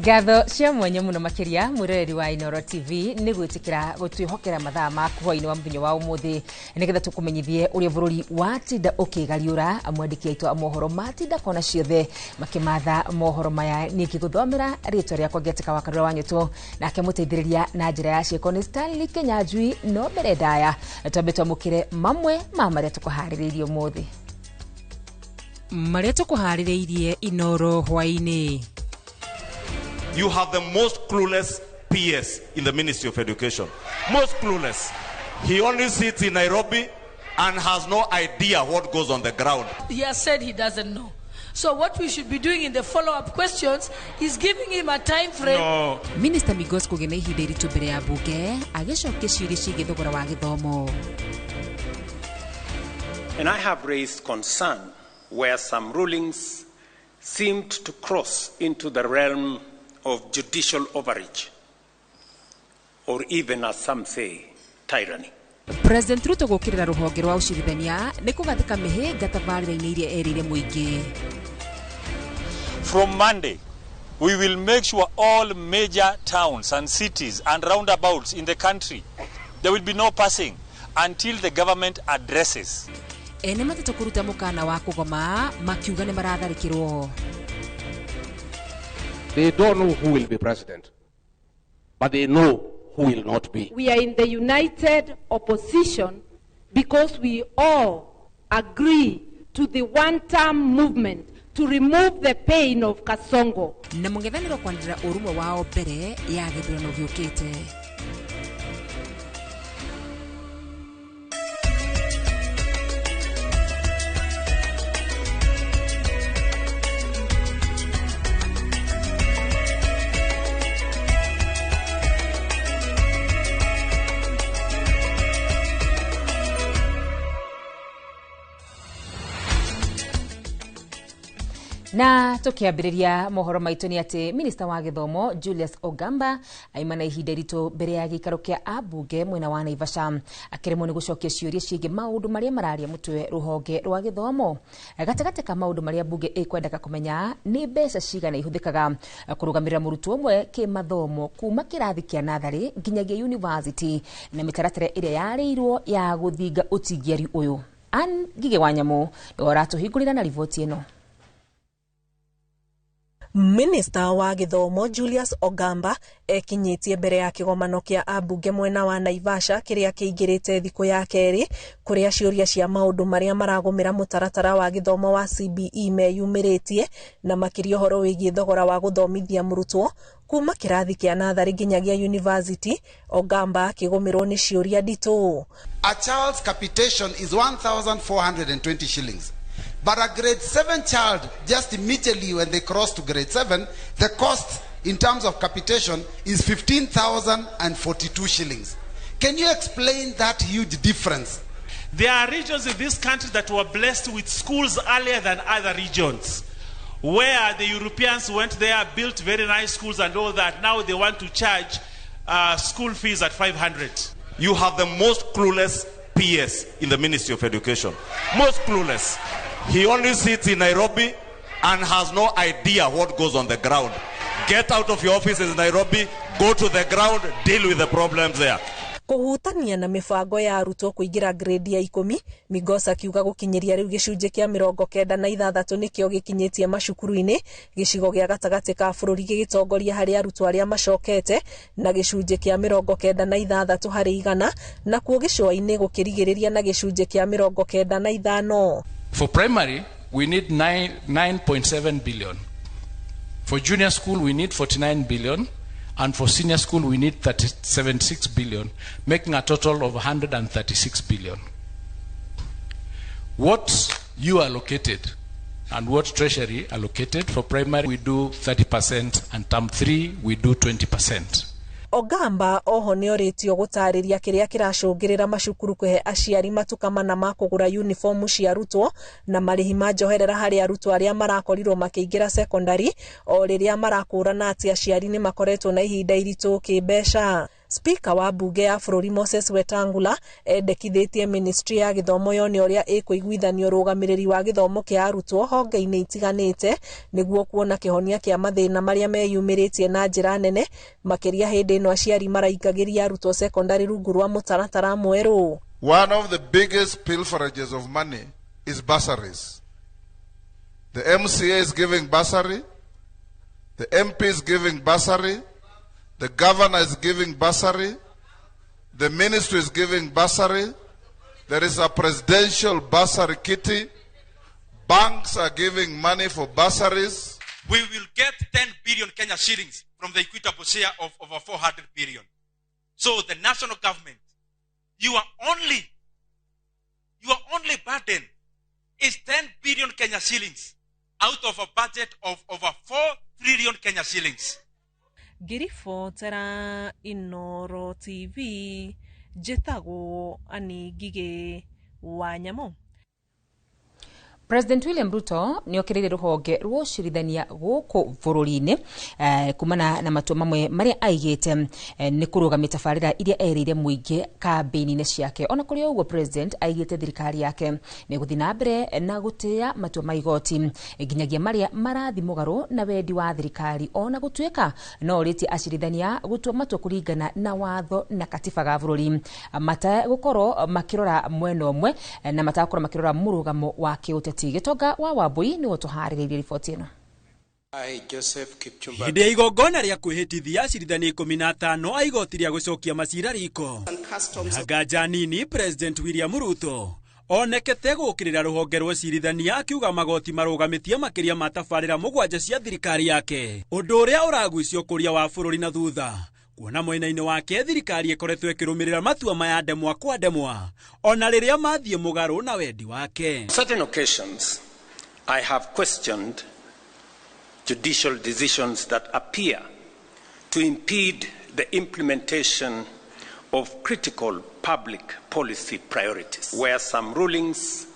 Ngatho cia mwanya muno makiria mwiroreri wa Inooro TV nĩ gwĩtĩkĩra gũtwĩhokera mathaa maku hwainĩ wa mũthenya wa ũmũthĩ nĩgetha tũkũmenyithie ũrĩa bũrũri watinda ũkĩgariũra. Mwandĩki aitũ a mohoro matinda kona ciothe makĩmatha mohoro maya, niĩ ngĩgũthomera rĩtwa rĩakwa ngĩatĩka wa Karura wa Nyũtũ, nake mũteithĩrĩria na njĩra ya ciĩko nĩ Stanley Kenyanjui. No mbere ndaya twambe twamũkĩre mamwe ma marĩa tũkũharĩrĩirie ũmũthĩ. Marĩa tũkũharĩrĩirie Inooro hwainĩ. You have the most clueless PS in the Ministry of Education. Most clueless. He only sits in Nairobi and has no idea what goes on the ground. He has said he doesn't know. So what we should be doing in the follow-up questions is giving him a time frame. No. Minister Migos kũgĩa na ihinda iritũ mbere ya mbunge agĩcokia ciũria ciĩgiĩ thogora wa gĩthomo. And I have raised concern where some rulings seemed to cross into the realm of judicial overreach, or even, as some say, tyranny. President Ruto gũkĩrĩra rũhonge rwa ũcirithania nĩ kũgathĩka mĩhĩnga tabarĩra-inĩ iria erĩire mũingĩ. From Monday, we will make sure all major towns and cities and roundabouts in the country, there will be no passing until the government addresses. Ene matatũ kũruta mũkana wa kũgoma makiuga nĩ maratharĩkĩrwo. They don't know who will be president, but they know who will not be. We are in the united opposition because we all agree to the one-term movement to remove the pain of Kasongo. Na mũng'ethanĩro kwanĩrĩra ũrũmwe wao mbere ya gĩthurano gĩũkĩte. Na tukiambĩrĩria mohoro maitũ nĩ atĩ minista wa gĩthomo Julius Ogamba aima na ihinda iritũ mbere ya gĩikaro kĩa ambunge mwena wa Naivasha akĩremwo nĩ gũcokia ciũria ciĩgiĩ maũndũ marĩa mararia mũtwe rũhonge rwa gĩthomo. Gatagatĩ ka maũndũ marĩa mbunge ĩkwendaga kũmenya nĩ mbeca cigana ihũthĩkaga kũrũgamĩrĩra mũrutwo ũmwe kĩmathomo kuma kĩrathi kĩa natharĩ nginyagia university na mĩtaratara ĩrĩa yarĩirwo ya gũthinga ũtingiari ũyũ. Ann Ngigĩ wa Nyamũ nĩwe ũratũhingũrĩra na riboti ĩno. Minista wa gĩthomo Julius Ogamba ekinyĩtie mbere ya kĩgomano kĩa ambunge mwena wa Naivasha kĩrĩa kĩingĩrĩte thikũ ya kerĩ kũrĩa ciũria cia maũndũ marĩa maragũmĩra mũtaratara wa gĩthomo wa CBE meyumĩrĩtie na makĩria ũhoro wĩgiĩ thogora wa gũthomithia mũrutwo kuma kĩrathi kĩa natharĩ nginyagia university. Ogamba akĩgũmĩrwo nĩ ciũria nditũ. A child's capitation is 1,420 shillings. But a grade 7 child, just immediately when they cross to grade 7, the cost in terms of capitation is 15,042 shillings. Can you explain that huge difference? There are regions in this country that were blessed with schools earlier than other regions, where the Europeans went there, built very nice schools and all that. Now they want to charge school fees at 500. You have the most clueless PS in the Ministry of Education. Most clueless. He only sits in Nairobi and has no idea what goes on the ground. Get out of your offices in Nairobi, go to the ground, deal with the problems there. Kũhutania na mĩbango ya arutwo kũingĩra grade ya 10, Migos akiuga gũkinyĩria rĩu gĩcunjĩ kĩa 96 nĩkĩo gĩkinyĩtie macukuru-inĩ, gĩcigo gĩa gatagatĩ ka bũrũri gĩgĩtongoria harĩ arutwo arĩa macokete na gĩcunjĩ kĩa 96 harĩ igana, nakuo gĩcũa-inĩ gũkĩrigĩrĩria na gĩcunjĩ kĩa 95. For primary, we need 9.7 billion. For junior school, we need 49 billion. And for senior school, we need 76 billion, making a total of 136 billion. What you allocated and what Treasury allocated for primary, we do 30%, and term 3, we do 20%. Ogamba oho nĩorĩtio gũtarĩria kĩrĩa kĩracũngĩrĩra macukuru kũhe aciari matuka mana ma kũgũra uniformu cia arutwo na marĩhi ma njoherera harĩ arutwo arĩa marakorirwo makĩingĩra secondary o rĩrĩa marakũrana atĩ aciari nĩ makoretwo na ihinda iritũ kĩmbeca. Spika wa mbunge ya bũrũri Moses Wetangula endekithĩtie ministry ya gĩthomo yone ũrĩa ĩkũiguithania ũrũgamĩrĩri wa gĩthomo kĩa arutwo honge-inĩ itiganĩte nĩguo kuona kĩhonia kĩa mathĩna marĩa meyumĩrĩtie na njĩra nene, makĩria hĩndĩ ĩno aciari maraingagĩria arutwo sekondarĩ rungu rwa mũtaratara mwerũ. One of the biggest pilferages of money is bursaries. The MCA is giving bursary, the MP is giving bursary, the governor is giving bursary, the ministry is giving bursary, there is a presidential bursary kitty, banks are giving money for bursaries. We will get 10 billion Kenya shillings from the equitable share of over 400 billion. So the national government, your only burden is 10 billion Kenya shillings out of a budget of over 4 trillion Kenya shillings. Ngĩribotera Inooro TV, njĩtagwo Annie Ngigĩ wa Nyamũ. President William Ruto nĩ okĩrĩire rũhonge rwa ũcirithania gũkũ bũrũri-inĩ kumana na matua mamwe marĩa aigĩte nĩ kũrũgamia tabarĩra iria erĩire mũingĩ kambĩini-inĩ ciake. Ona kũrĩ ũguo, President aigĩte thirikari yake nĩ gũthiĩ na mbere na gũtĩĩa matua ma igoti nginyagia marĩa marathiĩ mũgarũ na wendi wa thirikari, ona gũtuĩka no ũrĩtie acirithania gũtua matua kũringana na watho na katiba ga bũrũri, matagũkorwo makĩrora mwena ũmwe na matagũkorwo makĩrora mũrũgamo wa kĩũteti. Gĩtonga wa Wambui nĩwe ũtũharĩrĩirie riboti ĩno. Hĩndĩ ya igongona rĩa kwĩhĩtithia acirithania 15 a igoti rĩa gũcokia macira riko na nganja nini, President William Ruto onekete gũkĩrĩra rũhonge rwa ũcirithania akiuga magoti marũgamĩtie makĩria ma tabarĩra 7 cia thirikari yake, ũndũ ũrĩa ũragucio ũkũria wa bũrũri na thutha. Kuona mwena-inĩ wake thirikari ĩkoretwo ĩkĩrũmĩrĩra matua maya ndemwa kwa ndemwa ona rĩrĩa mathiĩ mũgarũ na wendi wake. On certain occasions, I have questioned judicial decisions that appear to impede the implementation of critical public policy priorities, where some rulings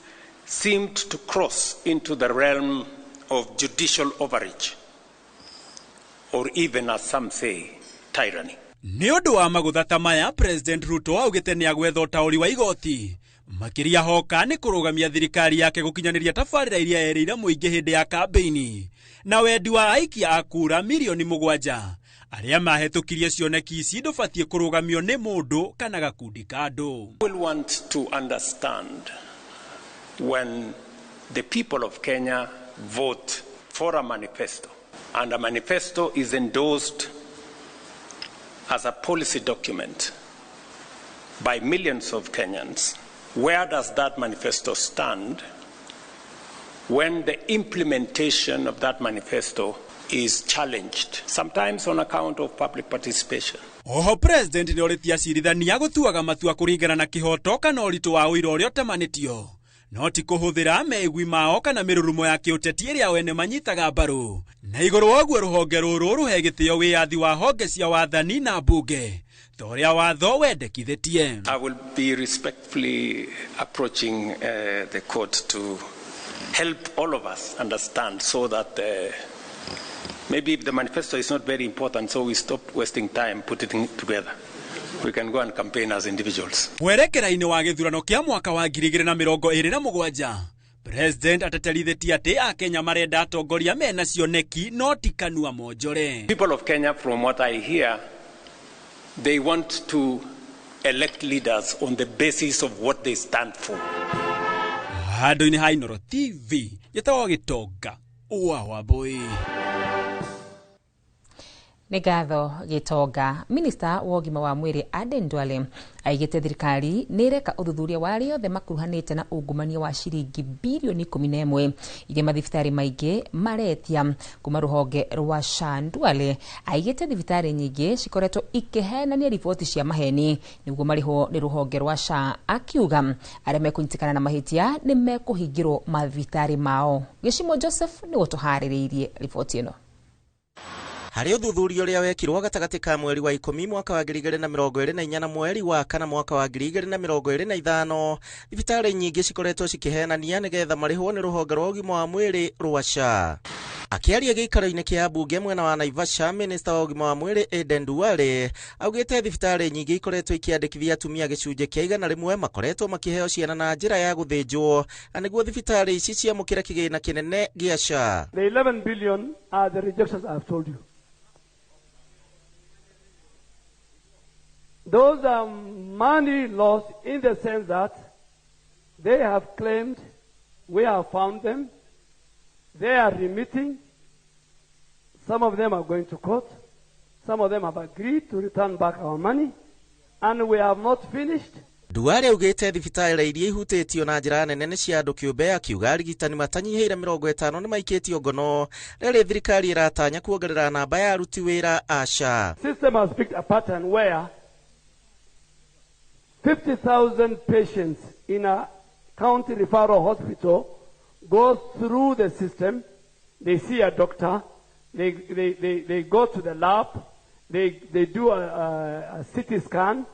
seemed to cross into the realm of judicial overreach, or even, as some say, tyranny. Nĩ ũndũ wa magũtha ta maya, President Ruto augĩte nĩ agwetha ũtaũri wa igoti makĩria hoka nĩ kũrũgamia thirikari yake gũkinyanĩria tabarĩra iria erĩire mũingĩ hĩndĩ ya kambĩini na wendi wa aikia a kura milioni 7 arĩa mahetũkirie cioneki ici ndũbatiĩ kũrũgamio nĩ mũndũ kana gakundi ka andũ. We will want to understand when the people of Kenya vote for a manifesto, and a manifesto is endorsed as a policy document by millions of Kenyans, where does that manifesto stand when the implementation of that manifesto is challenged, sometimes on account of public participation? Oho President nĩ orĩtie acirithania gũtuaga matua kũringana na kĩhoto kana ũritũ wa ũira ũrĩa ũtemanĩtio, no ti kũhũthĩra meigwi mao kana mĩrurumo ya kĩũteti ĩrĩa wene manyitaga mbaru. Na igũrũ wa ũguo rũhonge rũrũ rũhe gĩtĩo wĩyathi wa honge cia wathani na mbunge ta ũrĩa watho wendekithĩtie. I will be respectfully approaching the court to help all of us understand, so that maybe if the manifesto is not very important, so we stop wasting time putting it together. We can go and campaign as individuals. Mwerekera-inĩ wa gĩthurano kĩa mwaka wa 2027, President ateterithĩtie atĩ Akenya marenda atongoria mena cioneki no ti kanua monjore. People of Kenya, from what I hear, they want to elect leaders on the basis of what they stand for. Handũ-inĩ ha Inooro TV, njĩtagwo Gĩtonga wa Wambui. Nĩ ngatho Gĩtonga. Minista wa ũgima wa mwĩrĩ Aden Duale aigĩte thirikari nĩ ĩreka ũthuthuria wa arĩa othe makuruhanĩte na ungumania wa ciringi bilioni 11 iria mathibitarĩ maingĩ maretia kuma rũhonge rwa SHA. Duale aigĩte thibitarĩ nyingĩ cikoretwo ikĩhenania riboti cia maheni nĩguo marĩhwo nĩ rũhonge rwa SHA, akiuga arĩa mekũnyitĩkana na mahĩtia nĩ mekũhingĩrwo mathibitarĩ mao. Gĩcimo Joseph nĩwe ũtũharĩrĩirie riboti ĩno. Harĩ ũthuthuria ũrĩa wekirwo gatagatĩ ka mweri wa 10 mwaka wa 2024 na mweri wa 4 mwaka wa 2025, thibitarĩ nyingĩ cikoretwo cikĩhenania nĩgetha marĩhwo nĩ rũhonge rwa ũgima wa mwĩrĩ rwa SHA. Akĩaria gĩikaro-inĩ kĩa mbunge mwena wa Naivasha, minista wa ũgima wa mwĩrĩ Aden Duale augĩte thibitarĩ nyingĩ ikoretwo ikĩandĩkithia atumia gĩcunjĩ kĩa 100 makoretwo makĩheo ciana na njĩra ya gũthĩnjwo, na nĩguo thibitarĩ ici ciamũkĩra kĩgĩna kĩnene gĩa SHA. The 11 billion are the rejections I've told you. Those are money lost in the sense that they have claimed, we have found them, they are remitting. Some of them are going to court. Some of them have agreed to return back our money, and we have not finished. Duale augĩte thibitarĩ iria ihutĩtio na njĩra nene nĩ cia andũ kĩũmbe, akiuga arigitani matanyihĩire 50 nĩ maikĩtio ngono. Rĩrĩ thirikari ĩratanya kuongerera namba ya aruti wĩra a SHA. System has picked a pattern where 50,000 patients in a county referral hospital go through the system, they see a doctor, they go to the lab, they do a CT scan,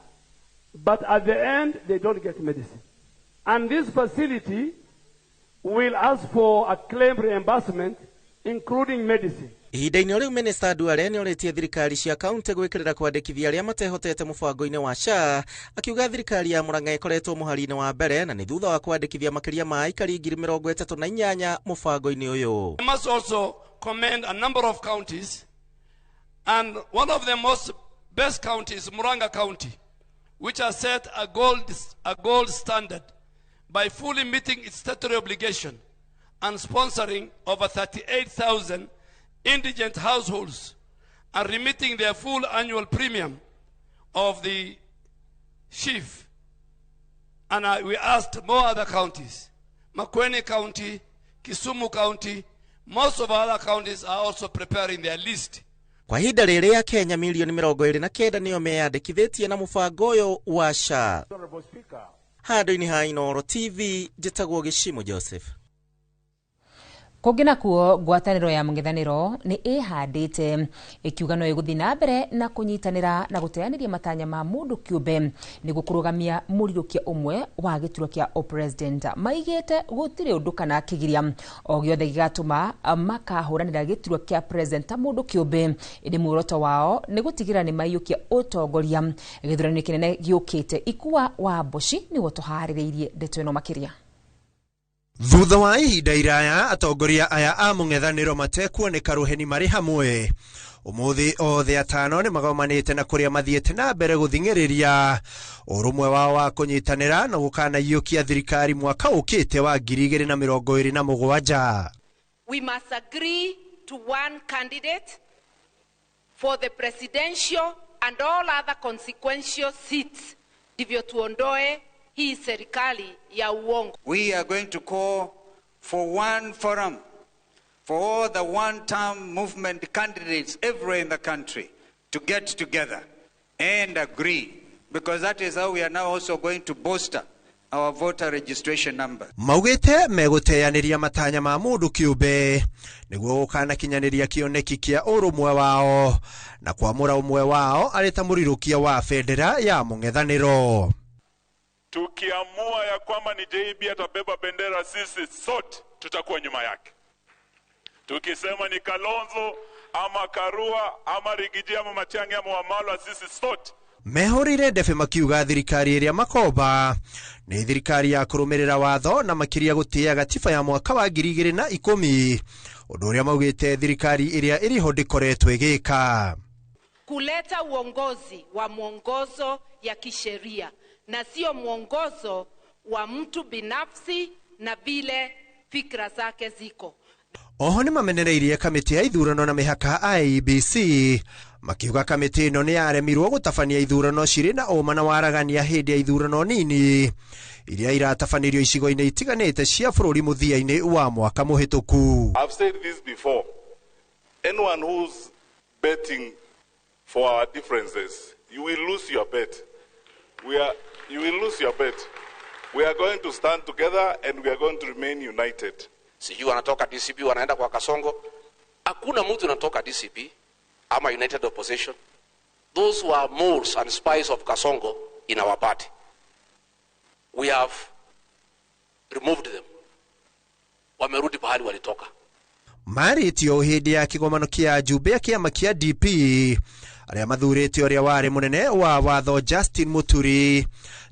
but at the end they don't get medicine. And this facility will ask for a claim reimbursement, including medicine. Ihinda-inĩ rĩu Minista Duale nĩorĩtie thirikari cia kaunti gwĩkĩrĩra kwandĩkithia arĩa matehotete mũbango-inĩ wa SHA, akiuga thirikari ya Murang'a ĩkoretwo mũhari-inĩ wa mbere na nĩ thutha wa kwandĩkithia makĩria ma aikari 38,000 mũbango-inĩ ũyũ. I must also commend a number of counties, and one of the most best counties, Murang'a County, which has set a gold standard by fully meeting its statutory obligation and sponsoring over 38,000 indigent households and remitting their full annual premium of the SHIF. And we asked more other counties, Makueni County, Kisumu County, most of our other counties are also preparing their list. Kwa ihinda rĩrĩ ya Kenya milioni 29 nĩo meyandĩkithĩtie na mũbango ũyũ wa SHA. Handũ-inĩ ha Inooro TV, njĩtagwo Gĩcimo Joseph. Kũngĩ nakuo ngwatanĩro ya mũng'ethanĩro nĩ ĩhandĩte ĩkiuga no ĩgũthiĩ na mbere na kũnyitanĩra na gũteanĩria matanya ma mũndũ kĩũmbe nĩguo kũrũgamia mũrirũkia ũmwe wa gĩturwa kĩa ũpresident. Maigĩte gũtirĩ ũndũ kana kĩgiria o gĩothe gĩgatũma makahũranĩra gĩturwa kĩa president ta mũndũ kĩũmbe, ĩndĩ muoroto wao nĩ gũtigĩrĩra nĩ maiyũkia ũtongoria gĩthurano kĩnene gĩũkĩte. Ikua wa Mboci nĩguo tũharĩrĩirie ndeto ĩno makĩria. Thutha wa ihinda iraya atongoria aya a mũng'ethanĩro matekuoneka rũheni marĩ hamwe, ũmũthĩ othe atano nĩ magomanĩte na kũrĩa mathiĩte na mbere gũthing'ĩrĩria ũrũmwe wao wa kũnyitanĩra na gũkanaiyũkia thirikari mwaka ũkĩte wa 2027. We must agree to one candidate for the presidential and all other consequential seats, ndivyo tuondoe hii serikali ya uongo. We are going to call for one forum for all the one-term movement candidates everywhere in the country to get together and agree, because that is how we are now also going to bolster our voter registration number. Maugĩte megũteanĩria matanya ma mũndũ kĩũmbe nĩguo gũkanakinyanĩria kĩoneki kĩa ũrũmwe wao na kwamũra ũmwe wao arĩ ta mũrirũkia wa bendera ya mũng'ethanĩro. Tukiamua ya kwamba ni JB atabeba bendera, sisi sote tutakuwa nyuma yake. Tukisema ni Kalonzo ama Karua ama Rigiji ama Matiang'i ama Wamalwa, sisi sote. Mehũrĩire ndebe makiuga thirikari ĩrĩa makomba nĩ thirikari ya kũrũmĩrĩra watho na makĩria gũtĩĩa gatiba ya mwaka wa 2010, ũndũ ũrĩa maugĩte thirikari ĩrĩa ĩrĩho ndĩkoretwo ĩgĩka. Kuleta uongozi wa mwongozo ya kisheria na sio mwongozo wa mtu binafsi na vile fikra zake ziko. Oho nĩ mamenereirie kamĩtĩ ya ithurano na mĩhaka IEBC makiuga kamĩtĩ ĩno nĩ yaremirwo gũtabania ithurano cirĩ na ũma na waragania hĩndĩ ya ithurano nini iria iratabanĩrio icigo-inĩ itiganĩte cia bũrũri mũthia-inĩ wa mwaka mũhĩtũku. I've said this before. Anyone who's betting for our differences, you will lose your bet. You will lose your bet. We are going to stand together and we are going to remain united. Sijui wanatoka DCP wanaenda kwa Kasongo. Hakuna mtu anatoka DCP ama United Opposition. Those who are moles and spies of Kasongo in our party, we have removed them. Wamerudi pahali walitoka. Marĩtio hĩndĩ ya kĩgomano kĩa njumbe ya kĩama kĩa DP arĩa mathurĩte ũrĩa warĩ mũnene wa watho Justin Muturi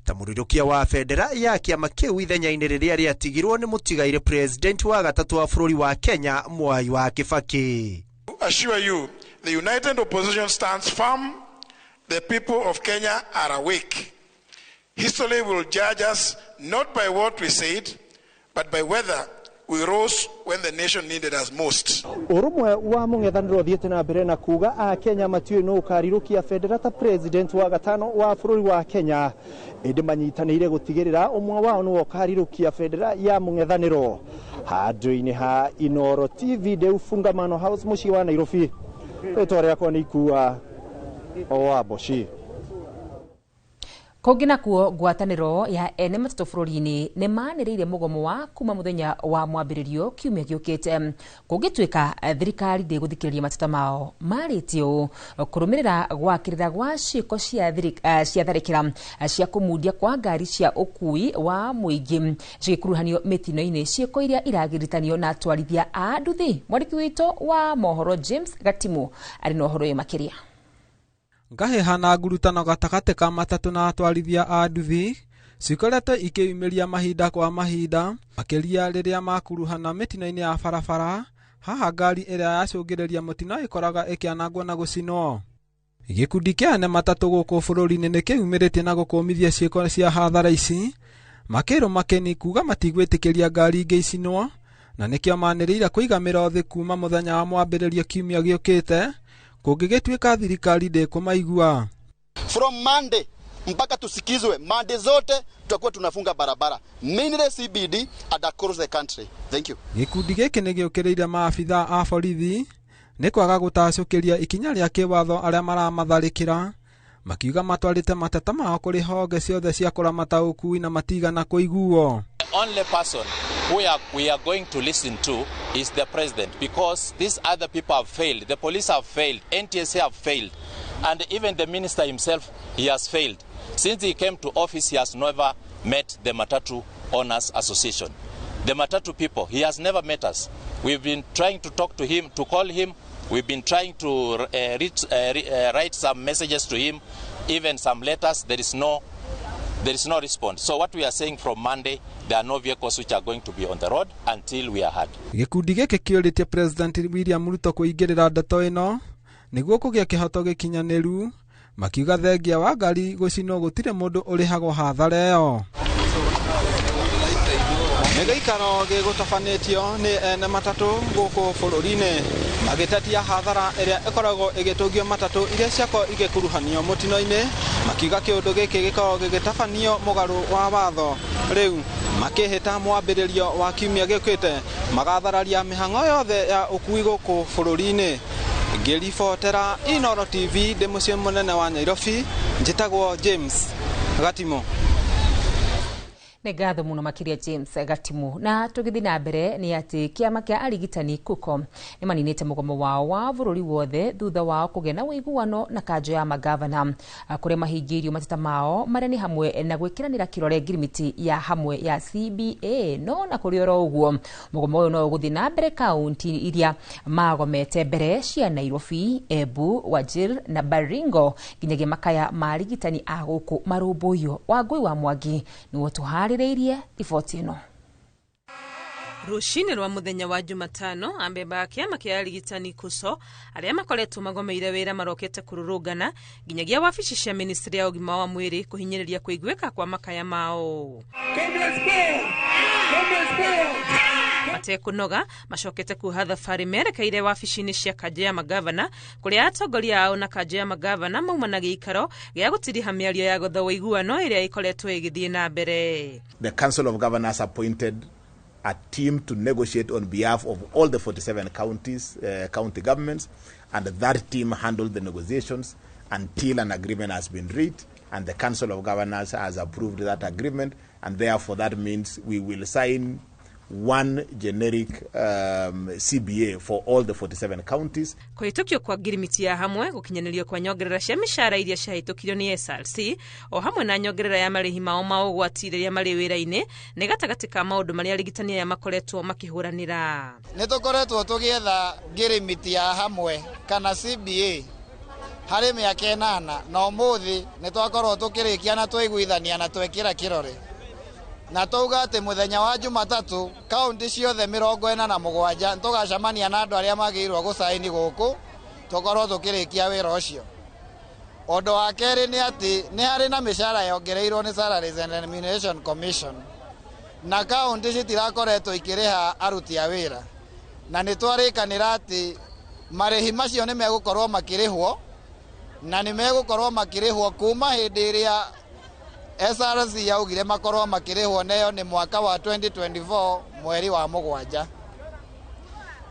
ta mũrirũkia wa bendera ya kĩama kĩu ithenya-inĩ rĩrĩa rĩatigirwo nĩ mũtigaire president wa gatatũ wa bũrũri wa Kenya Mwai wa Kibaki. Assure you, the united opposition stands firm. The people of Kenya are awake. History will judge us not by what we said, but by whether we rose when the nation needed us most. Ũrũmwe wa mũng'ethanĩro ũthiĩte na mbere na kuga a Kenya matiũĩ nũ ũkarirũkia bendera ta president wa gatano wa bũrũri wa Kenya, ĩndĩ manyitanĩire gũtigĩrĩra ũmwe wao nĩwe ũkarirũkia bendera ya mũng'ethanĩro. Handũ-inĩ ha Inooro TV Deu Fungamano House mũciĩ wa Nairobi, rĩtwa rĩakwa nĩ Ikua wa Mboci. Kũngĩ nakuo ngwatanĩro ya ene matatũ bũrũri-inĩ nĩ manĩrĩire mũgomo wa kuma mũthenya wa mwambĩrĩrio kiumia gĩũkĩte kũngĩtuĩka thirikari ndĩgũthikĩrĩria mateta mao. Marĩtie ũũ kũrũmĩrĩra gwakĩrĩra gwa ciĩko cia tharĩkĩra cia kũmundia kwa ngari cia ũkui wa mũingĩ cigĩkuruhanio mĩtino-inĩ, ciĩko iria iragiritanio na atwarithia a nduthi. Mwandĩki witũ wa mohoro James Gatimu arĩ na ũhoro ũyũ makĩria. Ngahĩha na ngurutano gatagatĩ ka matatũ na atwarithia a nduthi cikoretwo ikĩyumĩria mahinda kwa mahinda, makĩria rĩrĩa makuruhana mĩtino-inĩ ya barabara. Haha ngari ĩrĩa yacũngĩrĩria mũtino ĩkoraga ĩkĩanangwo na gũcinwo. Gĩkundi kĩa ene matatũ gũkũ bũrũri-inĩ nĩkĩyumĩrĩtie na gũkũmithia ciĩko cia hathara ici, makĩrwo makeni kuga matigwĩtĩkĩria ngari ingĩ icinwo, na nĩkĩo manĩrĩire kũiga mĩro thĩ kuma mũthenya wa mwambĩrĩrio kiumia gĩũkĩte kũngĩgĩtuĩka thirikari ndĩkũmaigua. From Monday mpaka tusikizwe, Monday zote tutakuwa tunafunga barabara mainly CBD and across the country. Thank you. Gĩkundi gĩkĩ nĩgĩũkĩrĩire maabithaa a borithi nĩ kwaga gũtacũkĩria ikinya rĩa kĩwatho arĩa maramatharĩkĩra, makiuga matwarĩte mateta mao kũrĩ honge ciothe cia kũramata ũkui na matigana kũiguo. The only person we are going to listen to is the president, because these other people have failed. The police have failed, NTSA have failed, and even the minister himself, he has failed. Since he came to office, he has never met the Matatu Owners Association. The Matatu people, he has never met us. We've been trying to talk to him, to call him. We've been trying to write some messages to him, even some letters. There is no response. So what we are saying from Monday, there are no vehicles which are going to be on the road until we are heard. Gĩkundi gĩkĩ kĩũrĩtie President William Ruto kũingĩrĩra ndeto ĩno nĩguo kũgĩa kĩhoto gĩkinyanĩru, makiuga thengia wa ngari gũcinwo gũtirĩ mũndũ ũrĩhagwo hathara ĩyo. Nĩ gĩikaro gĩgũtabanĩtio nĩ ene matatũ gũkũ bũrũri-inĩ magĩtetia hathara ĩrĩa ĩkoragwo ĩgĩtũngio matatũ iria ciakorwo igĩkuruhanio mũtino-inĩ, makiuga kĩũndũ gĩkĩ gĩkoragwo gĩgĩtabanio mũgarũ wa watho. Rĩu makĩhĩta mwambĩrĩrio wa kiumia gĩũkĩte magathararia mĩhang'o yothe ya ũkui gũkũ bũrũri-inĩ. Ngĩribotera Inooro TV ndĩ mũciĩ mũnene wa Nairobi, njĩtagwo James Gatimo. Nĩ ngatho mũno makĩria James Gatimu. Na tũgĩthiĩ na mbere nĩ atĩ kĩama kĩa arigitani KUCO nĩ maninĩte mũgomo wao wa bũrũri wothe thutha wao kũgĩa na ũiguano na kanjũ ya magavana kũrĩa mahingĩirio mateta mao marĩa nĩ hamwe na gwĩkĩranĩra kĩrore ngirimiti ya hamwe ya CBA. No na kũrĩ oro ũguo mũgomo ũyũ no ũgũthiĩ na mbere kaunti iria magomete mbere cia Nairobi, Embu, Wajir na Baringo nginyagia makaya ma arigitani a gũkũ marũmbũiyo. Wangũi wa Mwangi nĩwe tũharĩrĩirie riboti ĩno. Rũcinĩ rwa mũthenya wa Jumatano, ambemba a kĩama kĩa arigitani KUCO arĩa makoretwo magomeire wĩra marokete kũrũrũngana nginyagia wabici cia ministry ya ũgima wa mwĩrĩ kũhinyĩrĩria kũiguĩka kwa makaya mao. Matekũnoga macokete kuoha thabarĩ merekeire wabici-inĩ cia kanjũ ya magavana kũrĩa atongoria ao na kanjũ ya magavana mauma na gĩikaro gĩa gũtiriha mĩario ya gwetha ũiguano ĩrĩa ĩkoretwo ĩgĩthiĩ na mbere. The Council of Governors appointed a team to negotiate on behalf of all the 47 counties, county governments, and that team handled the negotiations until an agreement has been reached, and the Council of Governors has approved that agreement, and therefore that means we will sign one generic CBA for all the 47 counties. Kũhĩtũkio kwa ngirimiti ya hamwe gũkinyanĩrio kwa nyongerera cia mĩcara iria ciahĩtũkirio nĩ SRC o hamwe na nyongerera ya marĩhi mao ma ũgwati rĩrĩa marĩ wĩra-inĩ nĩ gatagatĩ ka maũndũ marĩa arigitani aya makoretwo makĩhũranĩra. Nĩ tũkoretwo tũgĩetha ngirimiti ya hamwe kana CBA harĩ mĩaka 8 na ũmũthĩ nĩ twakorwo tũkĩrĩkia na twaiguithania na twekĩra kĩrore na twauga atĩ mũthenya wa Jumatatũ kaunti ciothe 47 tũgacemania na andũ arĩa magĩrĩirwo gũcaini gũkũ tũkorwo tũkĩrĩkia wĩra ũcio. Ũndũ wa kerĩ nĩ atĩ nĩ harĩ na mĩcara yongereirwo nĩ Salaries and Remuneration Commission na kaunti citirakoretwo ikĩrĩha aruti a wĩra, na nĩ twarĩkanĩra atĩ marĩhi macio nĩ megũkorwo makĩrĩhwo na nĩ megũkorwo makĩrĩhwo kuma hĩndĩ ĩrĩa SRC yaugire makorwo makĩrĩhwo neyo nĩ mwaka wa 2024 mweri wa 7.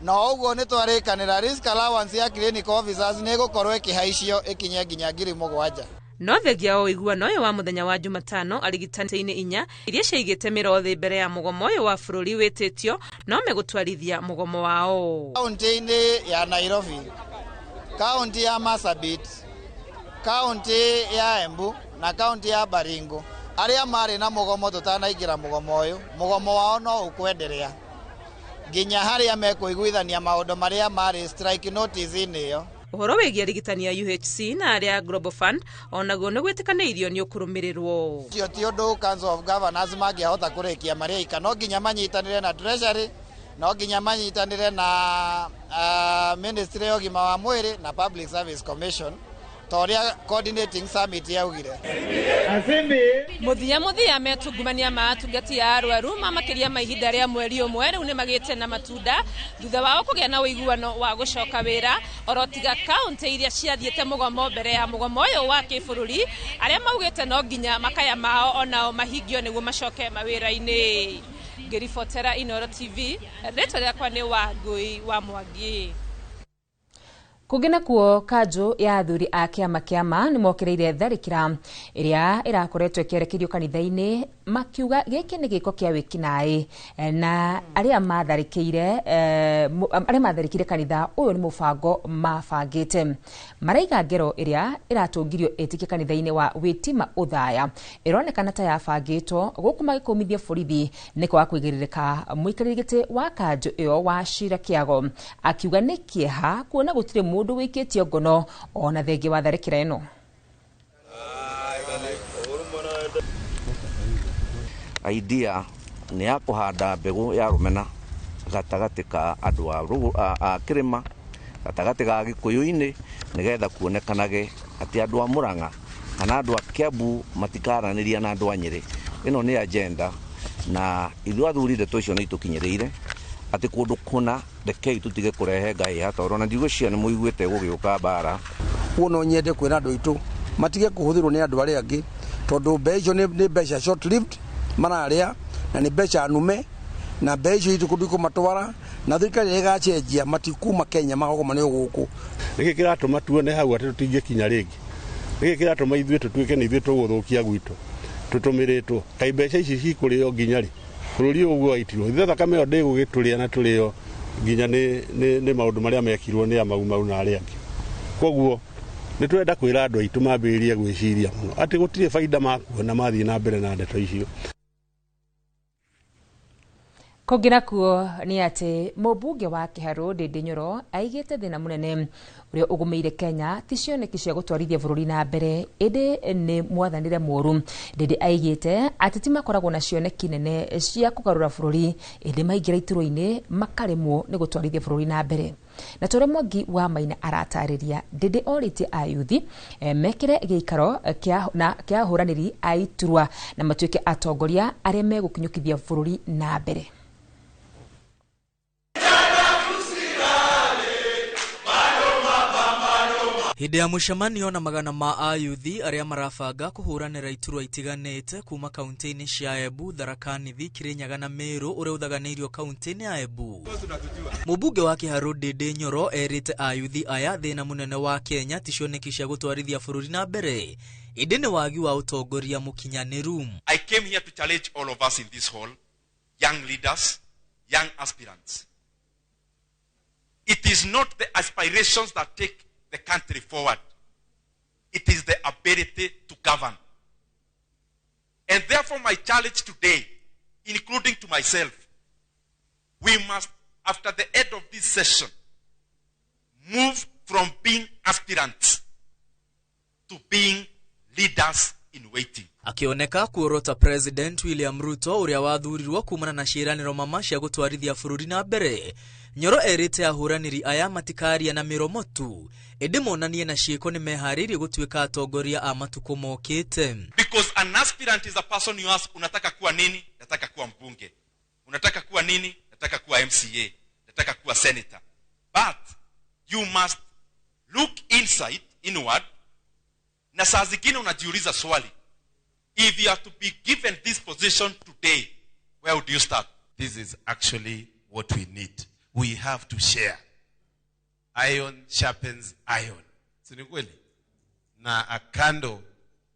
Na ũguo nĩ twarĩkanĩra risk allowance ya clinic officers nĩ ĩgũkorwo ĩkĩhaicio ĩkinye nginya 7,000. No thengia wa ũiguano ũyũ wa mũthenya wa Jumatano arigitani inya iria ciaigĩte mĩro thĩ mbere ya mũgomo ũyũ wa bũrũri wĩtĩtio no megũtwarithia mũgomo wao. Kaunti-inĩ ya Nairobi, kaunti ya Marsabit, kaunti ya Embu na kaunti ya Baringo arĩa marĩ na mũgomo tũtanaingĩra mũgomo ũyũ, mũgomo wao no ũkwenderea nginya harĩa mekũiguithania maũndũ marĩa marĩ strike notice-inĩ ĩyo. Ũhoro wĩgiĩ arigitani a UHC na arĩa a Global Fund onaguo nĩ gwĩtĩkanĩirio nĩ ũkũrũmĩrĩrwo. Ũcio ti ũndũ Council of Governors mangĩahota kũrĩkia marĩ aika, no nginya manyitanĩre na Treasury, no nginya manyitanĩre na Ministry ya ũgima wa mwĩrĩ na Public Service Commission ta ũrĩa coordinating summit yaugire. Mũthia metungumania ma atungati a arwaru ma makĩria ma ihinda rĩa mweri ũmwe rĩu nĩ magĩte na matunda thutha wao kũgĩa na ũiguano wa gũcoka wĩra oro tiga kaunti iria ciathiĩte mũgomo mbere ya mũgomo ũyũ wa kĩbũrũri arĩa maugĩte no nginya makaya mao onao mahingio nĩguo macoke mawĩra-inĩ. Ngĩribotera Inooro TV, rĩtwa rĩakwa nĩ Wangũi wa Mwangi. Kũngĩ nakuo kanjũ ya athuri a kĩama kĩama nĩ mokereire tharĩkĩra ĩrĩa ĩrakoretwo ĩkĩerekerio kanitha-inĩ makiuga gĩkĩ nĩ gĩko kĩa wĩkinaĩ na arĩa matharĩkĩire kanitha ũyũ nĩ mũbango mabangĩte. Maraiga ngero ĩrĩa ĩratũngirio etĩkia kanitha-inĩ wa Wĩtima Ũthaya ĩronekana ta yabangĩtwo gũkũ magĩkũmithia borithi nĩ kwaga kũigĩrĩrĩka mũikarĩri gĩtĩ wa kanjũ ĩyo wa Shira Kĩago akiuga nĩ kĩeha kuona gũtirĩ mũndũ wĩkĩtio ngono ona thengia wa tharĩkĩra ĩno. Idea nĩ ya kũhanda mbegũ ya rũmena gatagatĩ ka andũ a kĩrĩma, gatagatĩ ga Gĩkũyũ-inĩ, nĩgetha kuonekanage atĩ andũ a Mũrang'a kana andũ a Kĩambu matikaranĩria na andũ a Nyĩrĩ. Ĩno nĩ agenda na ithuĩ athuri ndeto icio nĩ itũkinyĩrĩire atĩ kũndũ kũna rekei tũtige kũrehe ngahĩha tondũ ona ndigwĩciria nĩ mũiguĩte gũgĩũka mbara. Kuo no nyende kwĩra andũ aitũ matige kũhũthĩrwo nĩ andũ arĩa angĩ tondũ mbeca icio nĩ mbeca short lived mararĩa na nĩ mbeca nume na mbeca icio itũ kũmatwara na thirikari ĩgacenjia matikuma Kenya magoma nĩ gũkũ. Nĩkĩ kĩratũma tuone hau atĩ tũtingĩkinya rĩngĩ? Nĩkĩ kĩratũma ithuĩ tũtuĩke nĩ ithuĩ tũgũthũkia gwitũ tũtũmĩrĩtwo? Kaĩ mbeca ici cikũrĩo nginya rĩ? Bũrũri ũyũ ũguo waitirwo ithuĩ thakame ĩyo ndĩgũgĩtũrĩa na tũrĩo nginya nĩ maũndũ marĩa mekirwo nĩ a Mau Mau na arĩa angĩ. Koguo nĩ tũrenda kwĩra andũ aitũ mambĩrĩrie gwĩciria mũno atĩ gũtirĩ baida makuona mathiĩ na mbere na ndeto icio. Kũngĩ nakuo nĩ atĩ mũmbunge wa Kĩharũ Ndindi Nyoro aigĩte thĩna mũnene ũrĩa ũgũmĩire Kenya ti cioneki cia gũtwarithia bũrũri na mbere ĩndĩ nĩ mwathanĩre mũũru. Ndindi aigĩte ateti makoragwo na cioneki nene cia kũgarũra bũrũri ĩndĩ maingĩra iturwa-inĩ makaremwo nĩ gũtwarithia bũrũri na mbere. Na tũrĩa Mwangi wa Maina aratarĩria, Ndindi orĩtie ayuthi mekĩre gĩikaro kĩa ahũranĩri a iturwa na matuĩke atongoria arĩa megũkinyũkithia bũrũri na mbere. Hĩndĩ ya mũcemanio na magana ma ayuthi arĩa marabanga kũhũranĩra iturwa itiganĩte kuma kaunti-inĩ cia Embu, Tharaka Nithi, Kirinyaga na Meru ũrĩa ũthaganĩirio kaunti-inĩ ya Embu. Mũmbunge wa Kĩharũ Ndindi Nyoro erĩte ayuthi aya thĩna mũnene wa Kenya ti cioneki cia gũtwarithia bũrũri na mbere ĩndĩ nĩ wagi wa ũtongoria mũkinyanĩru. I came here to challenge all of us in this hall, young leaders, young aspirants. It is not the aspirations that take the country forward. It is the ability to govern. And therefore my challenge today, including to myself, we must, after the end of this session, move from being aspirants to being leaders in waiting. Akioneka kuorota President William Ruto uria wathurirwo kumana na ciĩranĩro mama cia gũtwarithia bũrũri na mbere. Nyoro erĩte ahũranĩri aya matikaria na mĩromo tu, ĩndĩ monanie na ciĩko nĩ meharĩirie gũtuĩka atongoria a matukũ mokĩte. Because an aspirant is a person you ask, unataka kuwa nini? Nataka kuwa mbunge. Unataka kuwa nini? Nataka kuwa MCA. Nataka kuwa senator. But you must look inside, inward, na saa zingine unajiuliza swali. If you are to be given this position today, where would you start? This is actually what we need. We have to share. Iron sharpens iron. Si ni kweli? Na a candle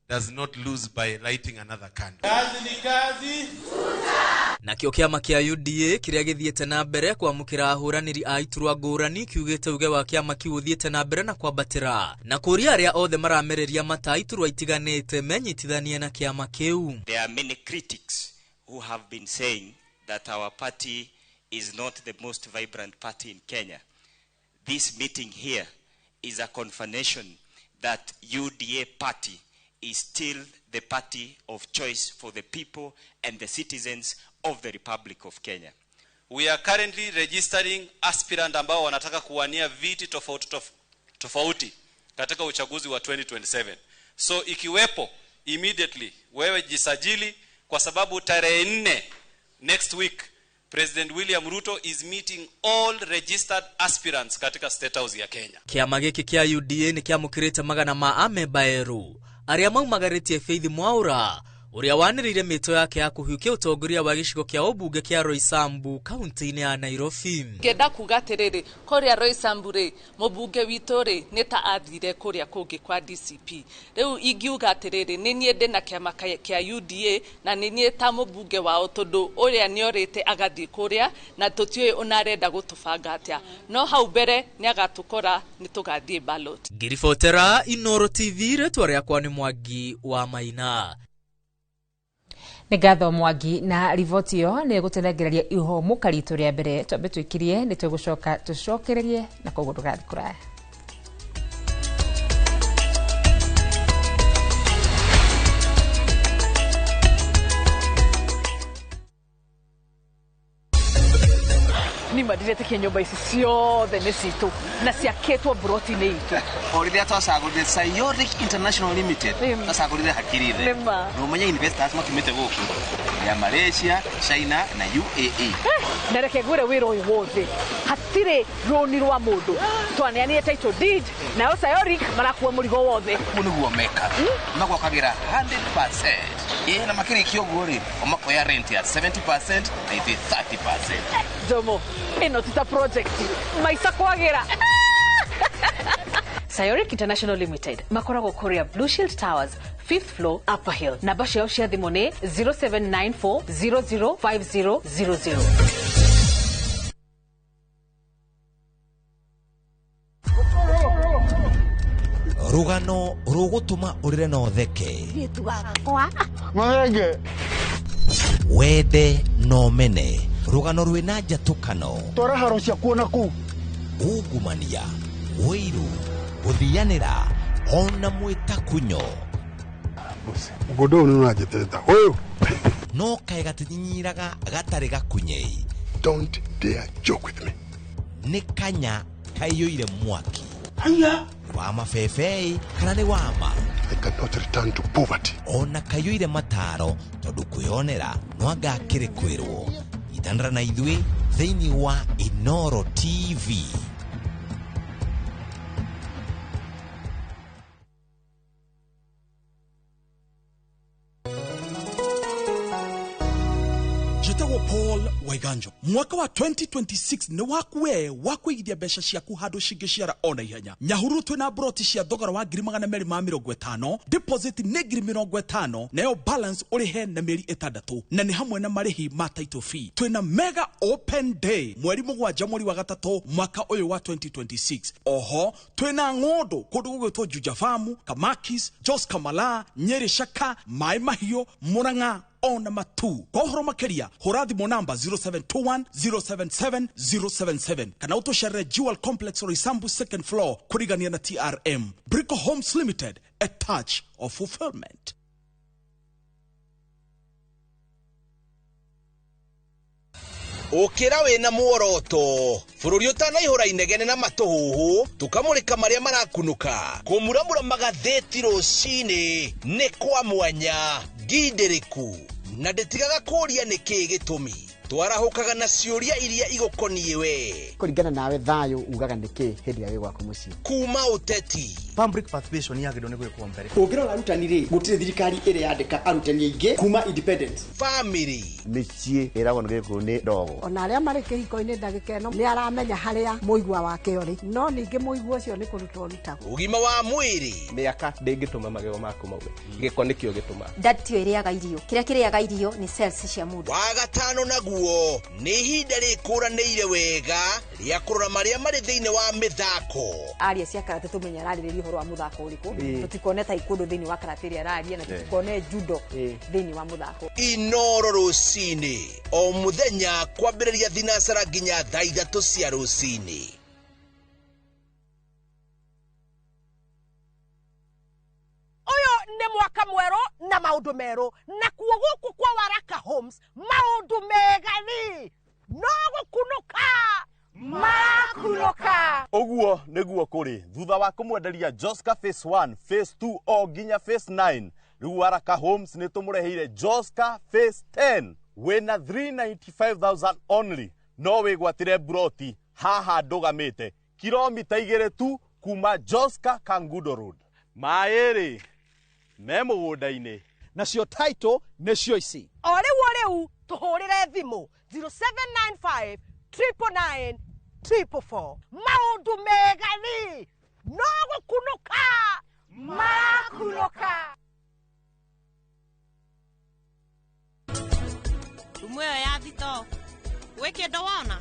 does not lose by lighting another candle. Kazi ni kazi. Nakĩo kĩama kĩa UDA kĩrĩa gĩthiĩte na mbere kwamũkĩra ahũranĩri a iturwa ngũrani kiugĩte uge wa kĩama kĩu ũthiĩte na mbere na kwambatĩra na kũria arĩa othe maramereria mata iturwa itiganĩte menyitithanie na kĩama kĩu. There are many critics who have been saying that our party is not the most vibrant party in Kenya. This meeting here is a confirmation that UDA party is still the party of choice for the people and the citizens of the Republic of Kenya. We are currently registering aspirant ambao wanataka kuwania viti tofauti tofauti katika uchaguzi wa 2027. So ikiwepo immediately wewe jisajili, kwa sababu tarehe 4 next week President William Ruto is meeting all registered aspirants katika State House ya Kenya. Kĩama gĩkĩ kĩa UDA nĩ kĩamũkĩrĩte magana ma amemba erũ arĩa maumagarĩtie Faith Mwaura ũrĩa wanĩrĩire mĩto yake ya kũhiũkia ũtongoria wa gĩcigo kĩa ũmbunge kĩa Roysambu kaunti-inĩ ya Nairobi. Ngenda kuga atĩrĩrĩ, kũrĩa Roysambu rĩ, mũmbunge witũ rĩ nĩ ta athire kũrĩa kũngĩ kwa DCP. Rĩu ingiuga atĩrĩrĩ, nĩ niĩ ndĩ na kĩama kĩa UDA na nĩ niĩ ta mũmbunge wao, tondũ ũrĩa nĩorĩte agathiĩ kũrĩa na tũtiũĩ ona arenda gũtũbanga atĩa. No hau mbere nĩ agatũkora, nĩ tũgathiĩ ballot. Ngĩribotera Inoro TV, rĩtwa rĩakwa nĩ Mwangi wa Maina. Nĩ ngatho Mwangi na riboti ĩyo nĩ gũtũnengereria ihũmũka ritũ rĩa mbere. Twambe twĩkirie, nĩ tũgũcoka tũcokererie na koguo ndũgathiĩ kũraya. Nima ndiretĩkia nyũmba ici ciothe nĩ citũ na ciakĩtwo mburoti-inĩ itũ. O rĩrĩa twacagũrire Sayoric International Limited, twacagũrire hakiri thĩ. Nĩma. Na ũmenye investors makiumĩte gũkũ ya Malaysia, China na UAE. Na reke ngwĩre wĩra ũyũ wothe hatirĩ rũni rwa mũndũ, twaneanire title deed nayo Sayoric marakua mũrigo wothe. Ũguo nĩguo mekaga, magwakagĩra 100%. Ĩ na makĩrĩkia ũguo rĩ, o makoya rent ya 70% na ithuĩ 30%. Jomo, ĩno ti ta project maica kwagĩra. Sayoric International Limited makoragwo kũrĩa Blue Shield Towers, 5th floor, Upper Hill. Namba ciao cia thimũ nĩ 0794005000. Rũgano rũgũtũma ũrĩre na ũtheke, wende na ũmene, rũgano rwĩna njatũkano, twara haro ciakuo na kũu, ungumania, ũiru, gũthianĩra ona mwĩtakunyo. Mũgũnda ũyũ nĩ ũranjĩtĩrĩta ũyũ. No kaĩ gatinyinyiraga gatarĩ gakunyei. Don't dare joke with me. Nĩ kanya kaiyũire mwaki. Haya. Wa mabebei kana nĩ wama. I cannot return to poverty. Ona kaiyũire mataro tondũ kwĩonera no anga akĩrĩ kwĩrwo. Nyitanĩra na ithuĩ thĩinĩ wa Inoro TV. Njĩtagwo Paul Waiganjo. Mwaka wa 2026 nĩ waku we wa kũigithia mbeca ciaku handũ cingĩciara ona ihenya. Nyahururu twĩna broti cia thogora wa 250,000, deposit nĩ 50,000, nayo balance ũrĩhe na mĩeri 6, na nĩ hamwe na marĩhi ma title fee. Twĩna mega open day mweri 7 mweri wa 3 mwaka ũyũ wa 2026. Oho twĩna ng'ũndũ kũndũ gũgwĩtwo Juja Farm, Kamakis, Jos Kamala, Nyeri Shaka, Mai Mahiũ, Murang'a ona matu. Kwa ũhoro makĩria hũra thimũ namba 0721 077 077 kana ũtũcerere Jewel Complex Roysambu second floor kũrigania na TRM. Brico Homes Limited, a touch of fulfillment. Ũkĩra wĩna muoroto bũrũri ũtanaihũra inegene na matũhũhũ tũkamũrĩka marĩa marakunũka kũmuramura magathĩti rũcinĩ nĩ kwa mwanya ngindĩrĩku na ndĩtigaga kũũria nĩkĩĩ gĩtũmi twarahũkaga na ciũria iria igũkoniĩ we kũringana nawe thayũ ugaga nĩkĩ hĩndĩ ĩrĩa wĩ gwaku mũciĩ kuma ũteti public participation yagĩrĩirwo nĩ gwĩkwo mbere ũngĩrora arutani rĩ gũtirĩ thirikari ĩrĩ yandĩka arutani aingĩ kuma independence family mĩciĩ ĩragwo nĩ gĩkũyũ nĩ ndogo ona arĩa marĩ kĩhiko-inĩ ndagĩka ĩno nĩ aramenya harĩa mũigua wake ũrĩ no ningĩ mũigua ũcio nĩ kũrutwo ũrutagwo ũgima wa mwĩrĩ mĩaka ndĩngĩtũma magego maku maume gĩko nĩkĩo gĩtũmaga ndatio ĩrĩaga irio kĩrĩa kĩrĩaga irio nĩ cells cia mũndũ wa gatano naguo nĩ ihinda rĩkũranĩire wega rĩa kũrora marĩa marĩ thĩinĩ wa mĩthako aria cia karate tũmenye ararĩrĩria ũhoro wa mũthako ũrĩkũ tũtikone taekwondo thĩinĩ wa karate ĩrĩa araria na tũtikone judo thĩinĩ wa mũthako. Inoro rũcinĩ o mũthenya kwambĩrĩria thinacara nginya thaa 3 cia rũcinĩ. Ũyũ nĩ mwaka mwerũ na maũndũ merũ na kuo gũkũ kwa Waraka Homes maũndũ mega rĩ no gũkunũka marakunũka. Ũguo nĩguo kũrĩ thutha wa kũmwenderia Joska phase 1 phase 2 o nginya phase 9 rĩu Waraka Homes nĩ tũmũreheire Joska phase 10 wĩna 395,000 only no wĩgwatĩre broti haha ndũgamĩte kilomita 2 tu kuma Joska Kangundo Road. Maĩ rĩ me mũgũnda-inĩ nacio title nĩcio ici o rĩu o rĩu tũhũrĩre thimũ 0795 999 444 maũndũ mega rĩ no gũkunũka marakunũka. Rumu ĩyo ya thito gwĩ kĩndũ wona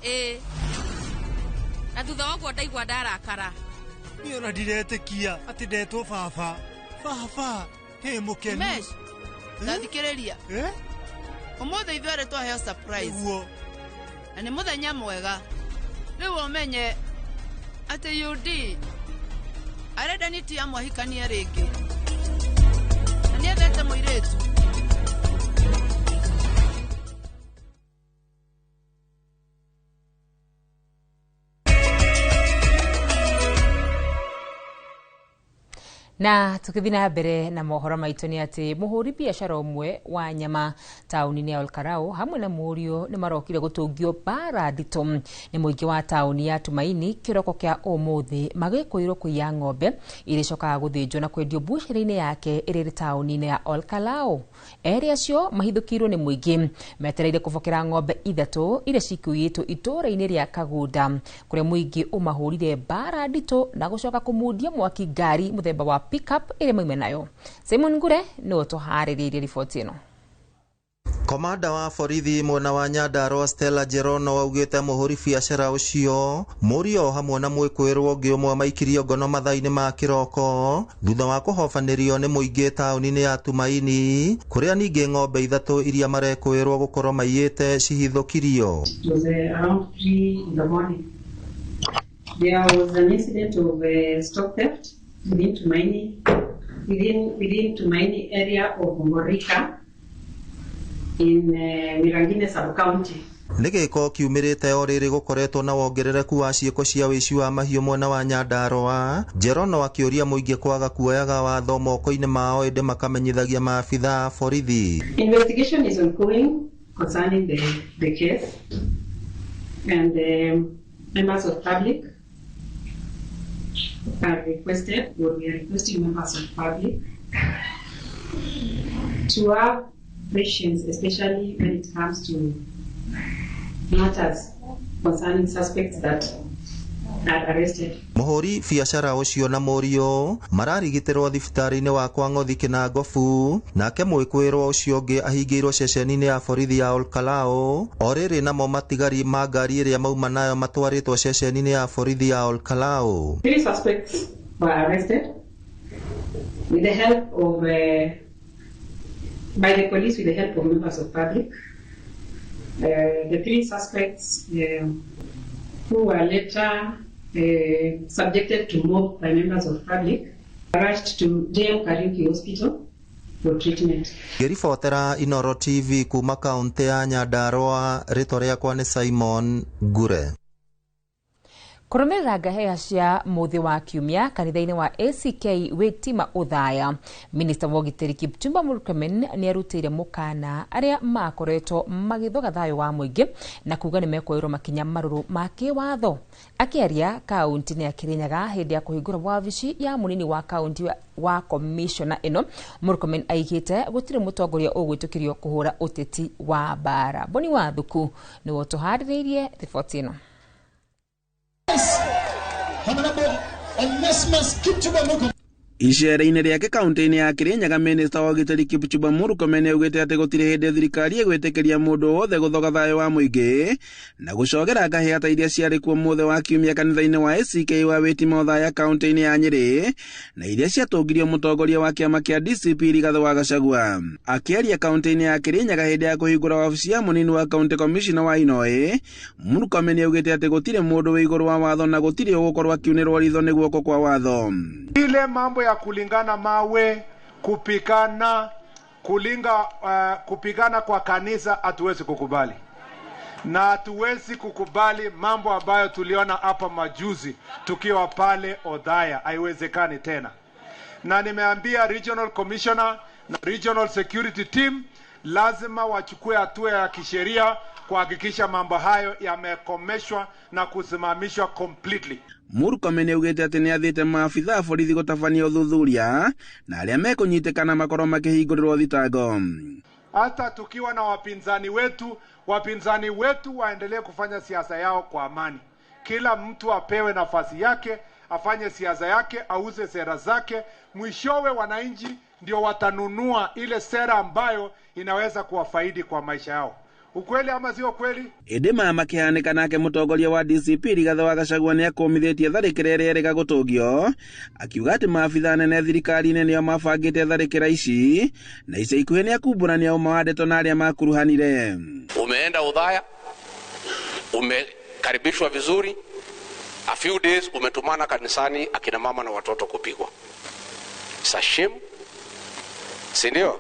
ĩĩ na thutha wa ũguo ndaigua ndarakara niĩ ona ndiretĩkia atĩ ndetwo baba baba hĩ mũkenu Mesh ndathikĩrĩria ũmũthĩ ithuerĩ twaheo surprise nĩguo na nĩ mũthenya mwega rĩu ũmenye atĩ UD arenda niti amwahikanie rĩngĩ na nĩethete mũirĩtu. Na tukithi na mbere na mohoro maitũ nĩ atĩ mũhũri biacara ũmwe wa nyama taũni-inĩ ya Olkarau hamwe na mũriũ nĩ marokire gũtũngio mbara nditũ nĩ mũingĩ wa taũni ya Tumaini kĩroko kĩa ũmũthĩ magĩkũĩrwo kũiya ng'ombe iria icokaga gũthĩnjwo na kwendio mbucĩrĩ-inĩ yake ĩrĩa ĩrĩ taũni-inĩ ya Olkarau. Erĩ acio mahithũkĩirwo nĩ mũingĩ metereire kũbokera ng'ombe 3 iria cikũiyĩtwo itũũra-inĩ rĩa Kagunda kũrĩa mũingĩ ũmahũrire mbara nditũ na gũcoka kũmundia mwaki ngari mũthemba wa pickup ĩrĩa mauma nayo. Simon Ngure nĩwe ũtũharĩrĩirie riboti ĩno. Komanda wa borithi mwena wa Nyandarua Stella Jerono augĩte mũhũri biacara ũcio mũriũ hamwe na mwĩkũĩrwo ũngĩ ũmwe maikirio ngono mathaa-inĩ ma kĩroko thutha wa kũhobanĩrio nĩ mũingĩ taũni-inĩ ya Tumaini kũrĩa ningĩ ng'ombe 3 iria marekũĩrwo gũkorwo maiyĩte cihithũkirio. It was around 3 in the morning. There was an incident of stock theft within Tumaini, within Tumaini area of Ngorika in Mirangine sub-county. Nĩ gĩko kiumĩrĩte o rĩrĩ gũkoretwo na wongerereku wa ciĩko cia wĩici wa mahiũ mwena wa Nyandarua. Jerono akĩũria mũingĩ kwaga kuoyaga watho moko-inĩ mao ĩndĩ makamenyithagia maabitha a borithi. Investigation is ongoing concerning the case and the members of public are requested, or we are requesting members of public to have patience, especially when it comes to matters concerning suspects that are arrested. Mũhũri biacara ũcio na mũriũ mararigitĩrwo thibitarĩ-inĩ wa Kwang'othi Kĩnangobu, nake mwĩkũĩrwo ũcio ũngĩ ahingĩirwo ceceni-inĩ ya borithi ya Olkalou. O rĩrĩ namo matigari ma ngari ĩrĩa mauma nayo matwarĩtwo ceceni-inĩ ya borithi ya Olkalou. 3 suspects were arrested with the help of by the police with the help of members of public. The 3 suspects who were later subjected to mob by members of public rushed to JM Kariuki Hospital for treatment. Ngĩribotera Inoro TV kuma kaunti ya Nyandarua, rĩtwa rĩakwa nĩ Simon Ngure. Kũrũmĩrĩra ngahĩha cia mũthĩ wa kiumia kanitha-inĩ wa ACK Wĩtima Ũthaya, minista wa ũgitĩri Kipchumba Murkomen nĩ arutĩire mũkana arĩa makoretwo magĩthoga thayũ wa mũingĩ na kuga nĩ mekuoerwo makinya marũrũ ma kĩwatho. Akĩaria kaunti-inĩ ya Kirinyaga hĩndĩ ya kũhingũra wabici ya mũnini wa kaunti wa komishona ĩno, Murkomen aigĩte gũtirĩ mũtongoria ũgwĩtĩkĩrio kũhũra ũteti wa mbara. Boni Wathuku nĩwe ũtũharĩrĩirie riboti ĩno. Icera-inĩ rĩake kaunti-inĩ ya Kirinyaga, minista wa ũgitĩri Kipchumba Murkomen augĩte atĩ gũtirĩ hĩndĩ thirikari ĩgwĩtĩkĩria mũndũ wothe gũthoga thayũ wa mũingĩ na gũcogera ngahĩha ta iria ciarĩ kuo mũthĩ wa kiumia kanitha-inĩ wa ACK wa Wĩtima Othaya kaunti-inĩ ya Nyĩrĩ na iria ciatũngirio mũtongoria wa kĩama kĩa DCP Rigathĩ wa Gachagua. Akĩaria kaunti-inĩ ya Kirinyaga hĩndĩ ya kũhingũra wabici ya mũnini wa kaunti commissioner wa Inoĩ, Murkomen augĩte atĩ gũtirĩ mũndũ wĩ igũrũ wa watho na gũtirĩ ũgũkorwo akiunĩrwo ritho nĩ guoko kwa watho. Ile mambo ya kulingana mawe, kupikana, kupigana kwa kanisa hatuwezi kukubali. Na hatuwezi kukubali mambo ambayo tuliona hapa majuzi tukiwa pale Othaya, haiwezekani tena. Na nimeambia regional commissioner na regional security team lazima wachukue hatua ya kisheria kuhakikisha mambo hayo yamekomeshwa na kusimamishwa completely. Murkomen augĩte atĩ nĩ athĩte maabitha a borithi gũtabania ũthuthuria na arĩa mekũnyitĩkana makorwo makĩhingũrĩrwo thitango. Hata tukiwa na wapinzani wetu waendelee kufanya siasa yao kwa amani. Kila mtu apewe nafasi yake, afanye siasa yake, auze sera zake. Mwishowe wananchi ndio watanunua ile sera ambayo inaweza kuwafaidi kwa maisha yao. Ukweli ama sio kweli? Ĩndĩ maya makĩhanĩka nake mũtongoria wa DCP Rigathĩ wa Gachagua nĩ akũmithĩtie tharĩkĩra ĩrĩa ĩrĩga gũtũngio, akiuga atĩ maabitha anene thirikari-inĩ nĩo mabangĩte tharĩkĩra ici na ica ikuhĩ nĩ akumbũrania ũma wa ndeto na arĩa makuruhanire. Umeenda Othaya, umekaribishwa vizuri, a few days umetumana kanisani akina mama na watoto kupigwa. It's a shame. Si ndio?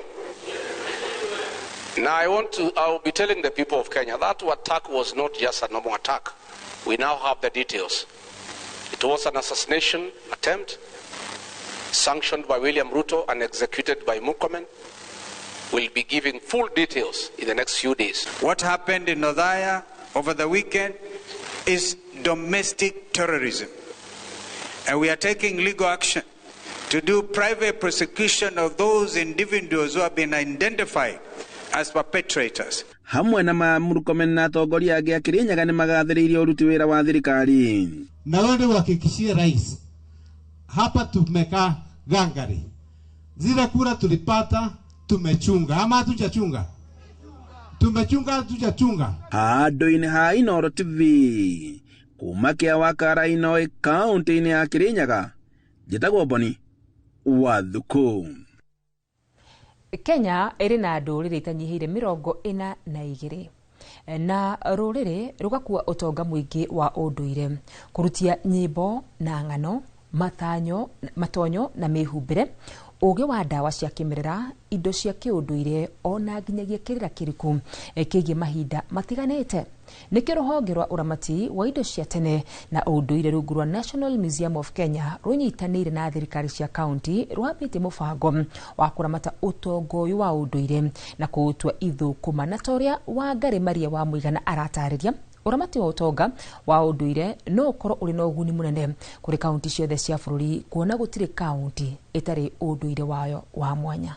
Now I will be telling the people of Kenya that attack was not just a normal attack. We now have the details. It was an assassination attempt sanctioned by William Ruto and executed by Murkomen. We'll be giving full details in the next few days. What happened in Othaya over the weekend is domestic terrorism. And we are taking legal action to do private prosecution of those individuals who have been identified as perpetrators. Hamwe na Murkomen na atongoria angĩ a Kirinyaga nĩ magathĩrĩirie ũruti wĩra wa thirikari. Na wewe uhakikishie rais, hapa tumekaa gangari, zile kura tulipata tumechunga ama hatujachunga? Tumechunga, hatujachunga? Handũ-inĩ ha Inoro TV kuma kĩa Wakara Inoĩ kaunti-inĩ ya Kirinyaga, njĩtagwo Boni Wathuku. Kenya ĩrĩ na ndũrĩrĩ itanyihĩire 42 na rũrĩrĩ rũgakua ũtonga mũingĩ wa ũndũire, kũrutia nyĩmbo na ng'ano, matonyo na mĩhumbĩre, ũgĩ wa ndawa cia kĩmerera, indo cia kĩũndũire ona nginyagia kĩrĩra kĩriku kĩgiĩ mahinda matiganĩte. Nĩkĩo rũhonge rwa ũramati wa indo cia tene na ũndũire rungu rwa National Museum of Kenya rũnyitanĩire na thirikari cia kaunti rwambĩtie mũbango wa kũramata ũtonga ũyũ wa ũndũire na kũũtua ithũkũma, na ta ũrĩa Wangari Maria wa Mũigana aratarĩria, ũramati wa ũtonga wa ũndũire no ũkorwo ũrĩ na ũguni mũnene kũrĩ kaunti ciothe cia bũrũri, kuona gũtirĩ kaunti ĩtarĩ ũndũire wayo wa mwanya.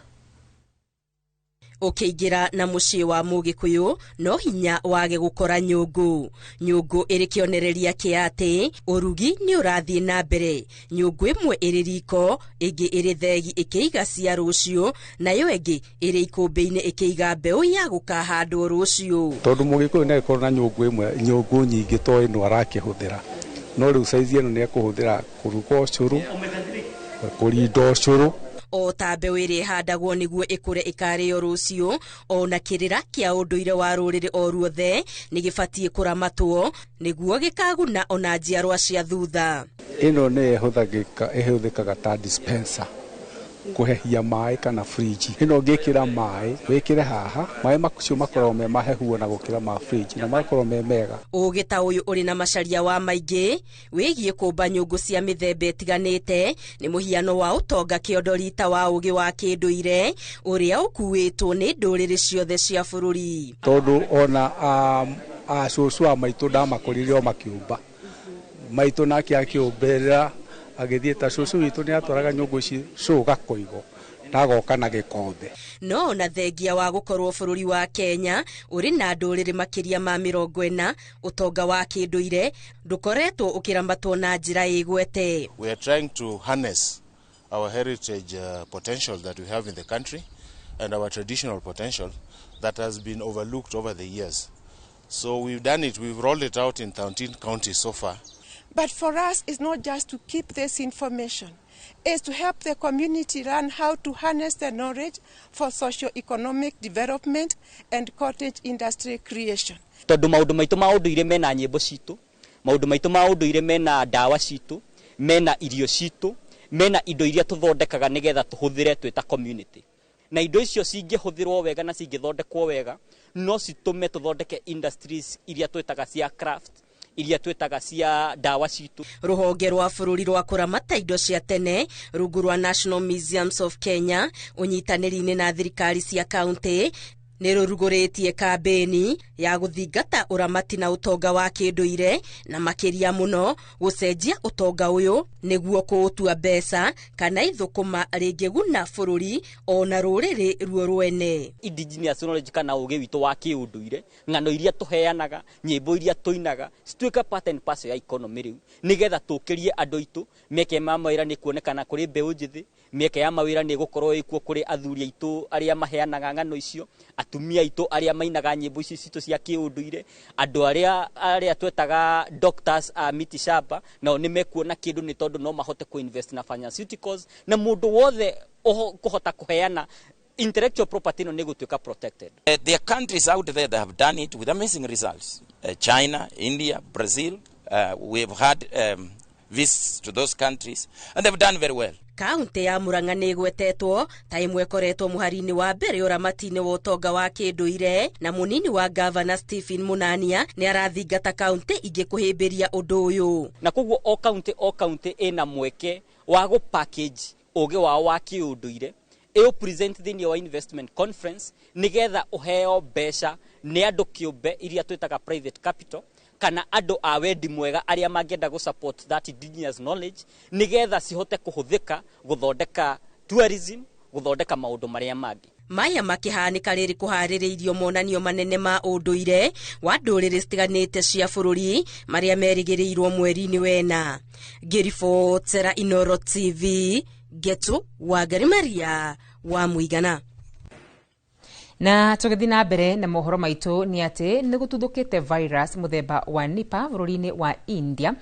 Ũkĩingĩra na mũciĩ wa Mũgĩkũyũ no hinya wage gũkora nyũngũ. Nyũngũ ĩrĩ kĩonereria kĩa atĩ ũrugi nĩ ũrathiĩ na mbere. Nyũngũ ĩmwe ĩrĩ riko, ĩngĩ ĩrĩ thegi ĩkĩiga cia rũciũ, nayo ĩngĩ ĩrĩ ikũmbĩ-inĩ ĩkĩiga mbeũ ya gũkahandwo rũciũ. Tondũ Mũgĩkũyũ nĩ agĩkorwo na nyũngũ ĩmwe, nyũngũ nyingĩ to ĩno arakĩhũthĩra. No rĩu saizi ĩno nĩ ekũhũthĩra kũruga ũcũrũ, kũrinda ũcũrũ. O ta mbeũ ĩrĩa ĩhandagwo nĩguo ĩkũre ĩkarĩo rũciũ, ona kĩrĩra kĩa ũndũire wa rũrĩrĩ o ruothe nĩ gĩbatiĩ kũramatwo nĩguo gĩkaguna ona njiarwa cia thutha. Ĩno nĩ ĩhũthĩkaga ta dispenser kũhehia maĩ kana fridge. Ĩno ũngĩkĩra maĩ wĩkĩre haha, maĩ macio makoragwo me mahehu ona gũkĩra ma fridge na magakorwo me mega. Ũgĩ ta ũyũ ũrĩ na macaria wa maingĩ wĩgiĩ kũmba nyũngũ cia mĩthemba ĩtiganĩte nĩ mũhiano wa ũtonga kĩondorita wa ũgĩ wa kĩndũire ũrĩa ũkuĩtwo nĩ ndũrĩrĩ ciothe cia bũrũri. Tondũ ona acũcũ a maitũ ndamakorire o makĩũmba, maitũ nake akĩũmbĩra agĩthiĩ ta cũcũ witũ nĩ atwaraga nyũngũ ici cũũ gakoigo na agoka na gĩkombe. No ona thengia wa gũkorwo bũrũri wa Kenya ũrĩ na ndũrĩrĩ makĩria ma 40, ũtonga wa kĩndũire ndũkoretwo ũkĩramatwo na njĩra ĩgwete. We are trying to harness our heritage potential that we have in the country and our traditional potential that has been overlooked over the years. So we've done it, we've rolled it out in 13 counties so far. But for us, it's not just to keep this information. It's to help the community learn how to harness the knowledge for socio-economic development and cottage industry creation. Tondu maundu maitu ma unduire mena nyimbo citu, maundu maitu ma unduire mena ndawa citu, mena irio citu, mena indo iria tuthondekaga nigetha tuhuthire twita community. Na indo icio cingĩhũthĩrwo wega na cingĩthondekwo wega no citũme tuthondeke industries iria twĩtaga cia craft, iria twĩtaga cia ndawa citu. Rũhonge rwa bũrũri rwa kũramata indo cia tene rungu rwa National Museums of Kenya ũnyitanĩri-inĩ na thirikari cia kaunti nĩ rũrugũrĩtie kambĩni ya gũthingata ũramati na ũtonga wa kĩndũire na makĩria mũno gũcenjia ũtonga ũyũ nĩguo kũũtua mbeca kana ithũkũma rĩngĩguna bũrũri ona rũrĩrĩ ruo rwene. Indigenous knowledge kana ũgĩ witũ wa kĩũndũire, ng'ano iria tũheanaga, nyĩmbo iria tũinaga, cituĩke part and parcel ya economy rĩu nĩgetha tũkĩrie andũ aitũ. Mĩeke ya mawĩra nĩ kuonekana kũrĩ mbeũ njĩthĩ, mĩeke ya mawĩra nĩ gũkorwo ĩkuo kũrĩ athuri aitũ arĩa maheanaga ng'ano icio, atumia aitũ arĩa mainaga nyĩmbo ici citũ cia kĩũndũire, andũ arĩa twetaga doctors a miti shamba nao nĩ mekuona kĩndũ nĩ tondũ no mahote kũ-invest na pharmaceuticals, na mũndũ wothe kũhota kũheana intellectual property no nĩ gũtuĩka protected. There are countries out there that have done it with amazing results. China, India, Brazil, we've had visits to those countries and they've done very well. Kaunti ya Murang'a nĩ ĩgwetetwo ta ĩmwe ĩkoretwo mũhari-inĩ wa mbere ũramati-inĩ wa ũtonga wa kĩndũire, na mũnini wa gavana Stephen Munania nĩ arathingata kaunti ingĩ kũhĩmbĩria ũndũ ũyũ. Na koguo o kaunti ĩna mweke wa gũ package ũgĩ wao wa kĩũndũire ĩũ present thĩinĩ wa investment conference nĩgetha ũheo mbeca nĩ andũ kĩũmbe iria twĩtaga private capital kana andũ a wendi mwega arĩa mangĩenda gũ support that indigenous knowledge nĩgetha cihote kũhũthĩka gũthondeka tourism, gũthondeka maũndũ marĩa mangĩ. Maya makĩhanĩka rĩrĩ kũharĩrĩirio monanio manene ma ũndũire wa ndũrĩrĩ citiganĩte cia bũrũri marĩa merĩgĩrĩirwo mweri-inĩ wena. Ngĩribotera Inoro TV, Getu Wangari Maria wa Mũigana. Na tũgĩthiĩ na mbere na mohoro maitũ nĩ atĩ nĩ gũtuthũkĩte virus mũthemba wa Nipah bũrũri-inĩ wa India,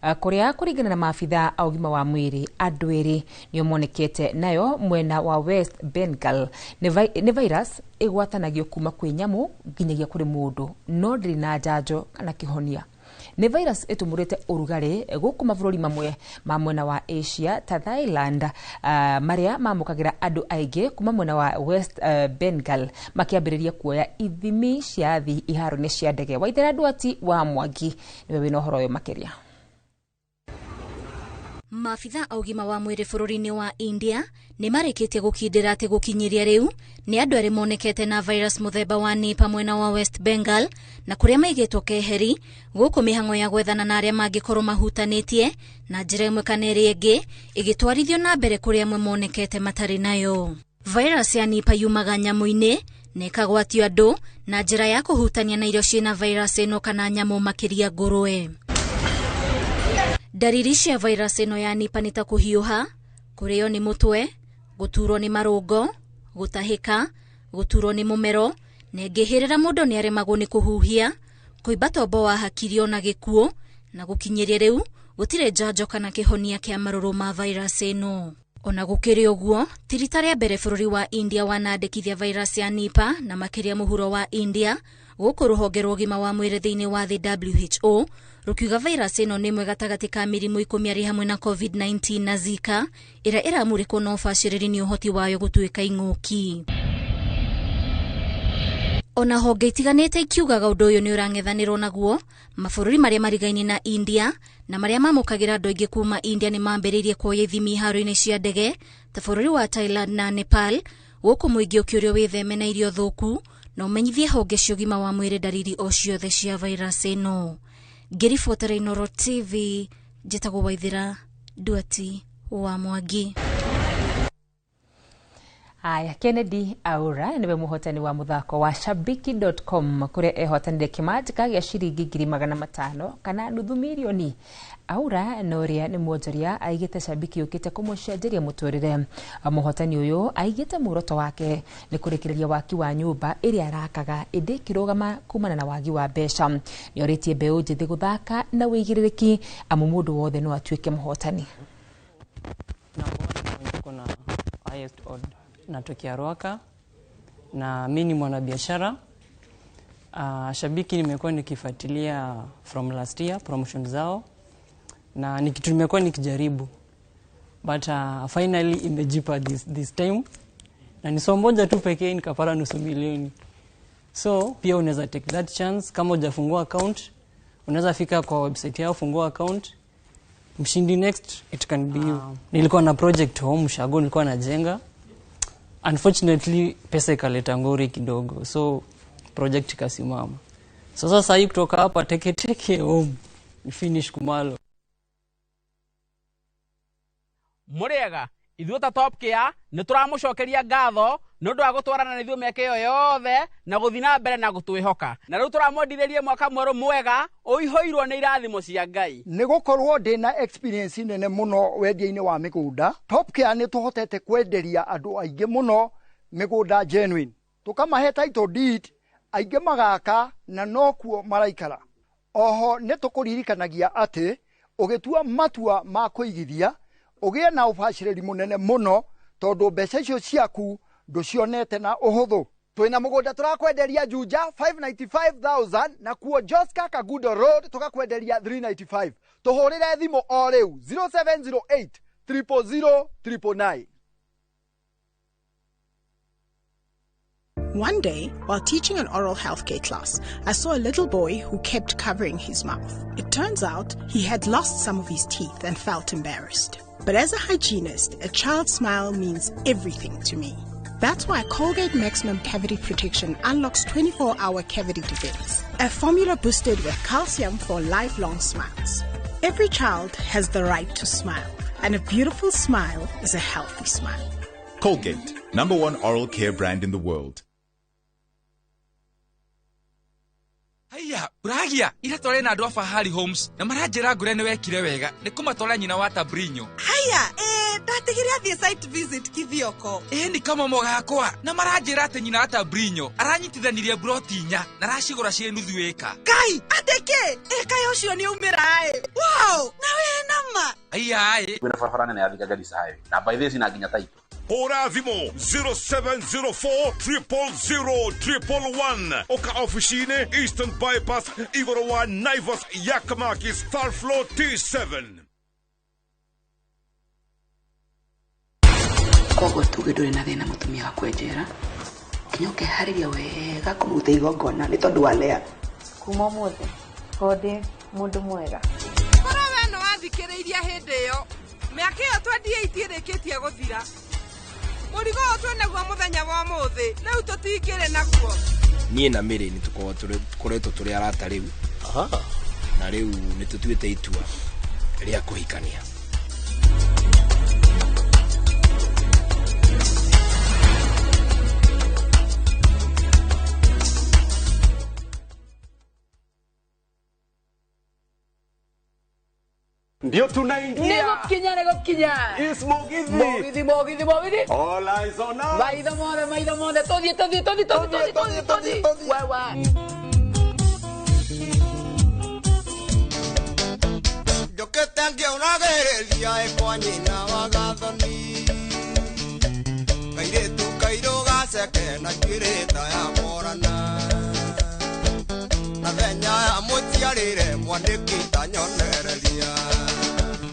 kũrĩa kũringana na maabitha a ũgima wa mwĩrĩ andũ erĩ nĩo monekete nayo mwena wa West Bengal. Nĩ virus ĩgwatanagio kuma kwĩ nyamũ nginyagia kũrĩ mũndũ, no ndĩrĩ na njanjo kana kĩhonia. Nĩ virus ĩtumũrĩte ũrugarĩ gũkũ mabũrũri mamwe ma mwena wa Asia ta Thailand, marĩa mamũkagĩra andũ aingĩ kuma mwena wa West Bengal makĩambĩrĩria kuoya ithimi cia athii iharo-inĩ cia ndege. Waithera Ndwati wa Mwangi nĩwe wĩna ũhoro ũyũ makĩria. Maabitha a ũgima wa mwĩrĩ bũrũri-inĩ wa India nĩ marĩkĩtie gũkindĩra atĩ gũkinyĩria rĩu nĩ andũ erĩ monekete na virus mũthemba wa Nipah mwena wa West Bengal na kũrĩa maigĩtwo keheri gũkũ mĩhang'o ya gwethana na arĩa mangĩkorwo mahutanĩtie na njĩra ĩmwe kana ĩrĩa ĩngĩ ĩgĩtwarithio na mbere kũrĩa amwe monekete matarĩ nayo. Virus ya Nipah yumaga nyamũ-inĩ na ĩkagwatio andũ na njĩra ya kũhutania na irio ciĩna virus ĩno kana nyamũ makĩria ngũrwe. Ndariri cia virus ĩno ya Nipah nĩ ta kũhiũha, kũrĩo nĩ mũtwe, gũturwo nĩ marũngo, gũtahĩka, gũturwo nĩ mũmero, na ĩngĩhĩrĩra mũndũ nĩ aremagwo nĩ kũhuhia, kũimba tombo wa hakiri ona gĩkuũ, na gũkinyĩria rĩu gũtirĩ njanjo kana kĩhonia kĩa marũrũ ma virus ĩno. Ona gũkĩrĩ ũguo, ti rita rĩa mbere bũrũri wa India wanandĩkithia virus ya Nipah na makĩria mũhuro wa India, gũkũ rũhonge rwa ũgima wa mwĩrĩ thĩinĩ wa thĩ WHO rũkiuga virus ĩno nĩ ĩmwe gatagatĩ ka mĩrimũ 10 arĩ hamwe na COVID-19 na Zika ĩrĩa ĩramũrĩkwo na ũbacĩrĩri nĩ ũhoti wayo gũtuĩka ing'ũki. Ona honge itiganĩte ikiugaga ũndũ ũyũ nĩ ũrang'ethanĩrwo naguo, mabũrũri marĩa marigaine na India na marĩa mamũkagĩra andũ aingĩ kuma India nĩ mambĩrĩirie kuoya ithimi iharo-inĩ cia ndege ta bũrũri wa Thailand na Nepal, gũkũ mũingĩ ũkĩũrio wĩtheme na irio thũku na ũmenyithie honge cia ũgima wa mwĩrĩ ndariri o ciothe cia virus ĩno. Ngĩribotera Inooro TV, njĩtagwo Waithĩra Nduati wa Mwangi. Aya, Kennedy Aura niwe muhotani wa muthako wa shabiki.com kuria ehotanire kimanjika gia ciringi 500,000 kana nuthu mirioni. Aura na uria ni mwonjoria aigite Shabiki yukite kumucenjeria muturire. Muhotani uyu aigite muoroto wake ni kurikireria waki wa nyumba iria arakaga indi kirugama kumana na wagi wa mbeca. Nioritie mbeu njithi guthaka na wigiririkia amu mundu wothe no atuike muhotani. Na highest odd. Natokea Ruaka na mimi ni mwanabiashara. Shabiki nimekuwa nikifuatilia from last year promotion zao na ni kitu nimekuwa nikijaribu, but finally imejipa this time, na ni somo moja tu pekee nikapata 500,000. So pia unaweza take that chance. Kama hujafungua account unaweza fika kwa website yao, fungua account, mshindi next it can be you. Nilikuwa na project home Shago nilikuwa najenga. Unfortunately pesa ikaleta ngori kidogo, so project ikasimama. So sasa hii kutoka hapa teke teke home finish kumalo. Muriega ithuĩ ta Top Care nĩ tũramũcokeria ngatho nĩ ũndũ wa gũtwarana na ithuĩ mĩaka ĩyo yothe na gũthiĩ na mbere na gũtwĩhoka. Na rĩu tũramwendithĩria mwaka mwerũ mwega ũihũirwo nĩ irathimo cia Ngai. Nĩ gũkorwo ndĩna experience nene mũno wendia-inĩ wa mĩgũnda, Top Care nĩ tũhotete kwenderia andũ aingĩ mũno mĩgũnda genuine, tũkamahe title deed, aingĩ magaka na nokuo maraikara. Oho nĩ tũkũririkanagia atĩ ũgĩtua matua ma kũigithia ũgĩe na ũbacĩrĩri mũnene mũno tondũ mbeca icio ciaku ndũcionete na ũhũthũ. Twĩna mũgũnda tũrakwenderia Juja 595,000 na kuo Joska Kagudo Road tũgakwenderia 395. Tũhũrĩre thimũ o rĩu 0708 000 999. One day, while teaching an oral healthcare class, I saw a little boy who kept covering his mouth. It turns out he had lost some of his teeth and felt embarrassed. But as a hygienist, a child's smile means everything to me. That's why Colgate Maximum Cavity Protection unlocks 24-hour cavity defense, a formula boosted with calcium for lifelong smiles. Every child has the right to smile, and a beautiful smile is a healthy smile. Colgate, #1 oral care brand in the world. Haya, Bragia, ira tware na andu a Fahari Homes na maranjira ngure ni wekire wega ni kumatwara nyina wa Tabrinyo. Haya, ndatigire athie site visit Kithioko. Ni kama mogakwa na maranjira ati nyina wa Tabrinyo aranyitithanirie broti inya na aracigura cie nuthu eka. Kai, ateke, eka ucio ni umira ai. Wow, na we nama. Aya ai. Kwina barabara nene ya Thika Garissa highway. Na by this ina nginya taito. Hũra thimũ 0704 000 111 oka ofici-inĩ Eastern Bypass igũrũ wa Naivas Yakamakis third floor T7. Koguo tuge ndũrĩ na thĩna mũtumia wa kwenjera nginya ũkeharĩria wega kũmũruta igongona nĩ tondũ wa Lea. Kuma ũmũthĩ ko ndĩ mũndũ mwega. Korwo we no wathikĩrĩirie hĩndĩ ĩyo mĩaka ĩyo twendie itiĩrĩkĩtie gũthira. Mũrigo ũyũ twĩnaguo mũthenya wa ũmũthĩ rĩu tũtingĩrĩ naguo. Niĩ na Mary nĩ tũkoretwo tũrĩ arata rĩu na rĩu nĩ tũtuĩte itua rĩa kũhikania. Ndio tunaingia. Nĩgũkinya nĩgũkinya. Is Mugithi. Mugithi Mugithi Mugithi. All eyes on us. Maitho mothe maitho mothe tũthiĩ tũthiĩ tũthiĩ tũthiĩ tũthiĩ tũthiĩ tũthiĩ. Wewe. Njũkĩte ngĩũragĩrĩria ĩ kwa nyina wa Gathoni kairĩtu kairũ gaceke na njuĩrĩ ta ya Morana na thenya ya mũciarĩre mwandĩki ta nyonereria.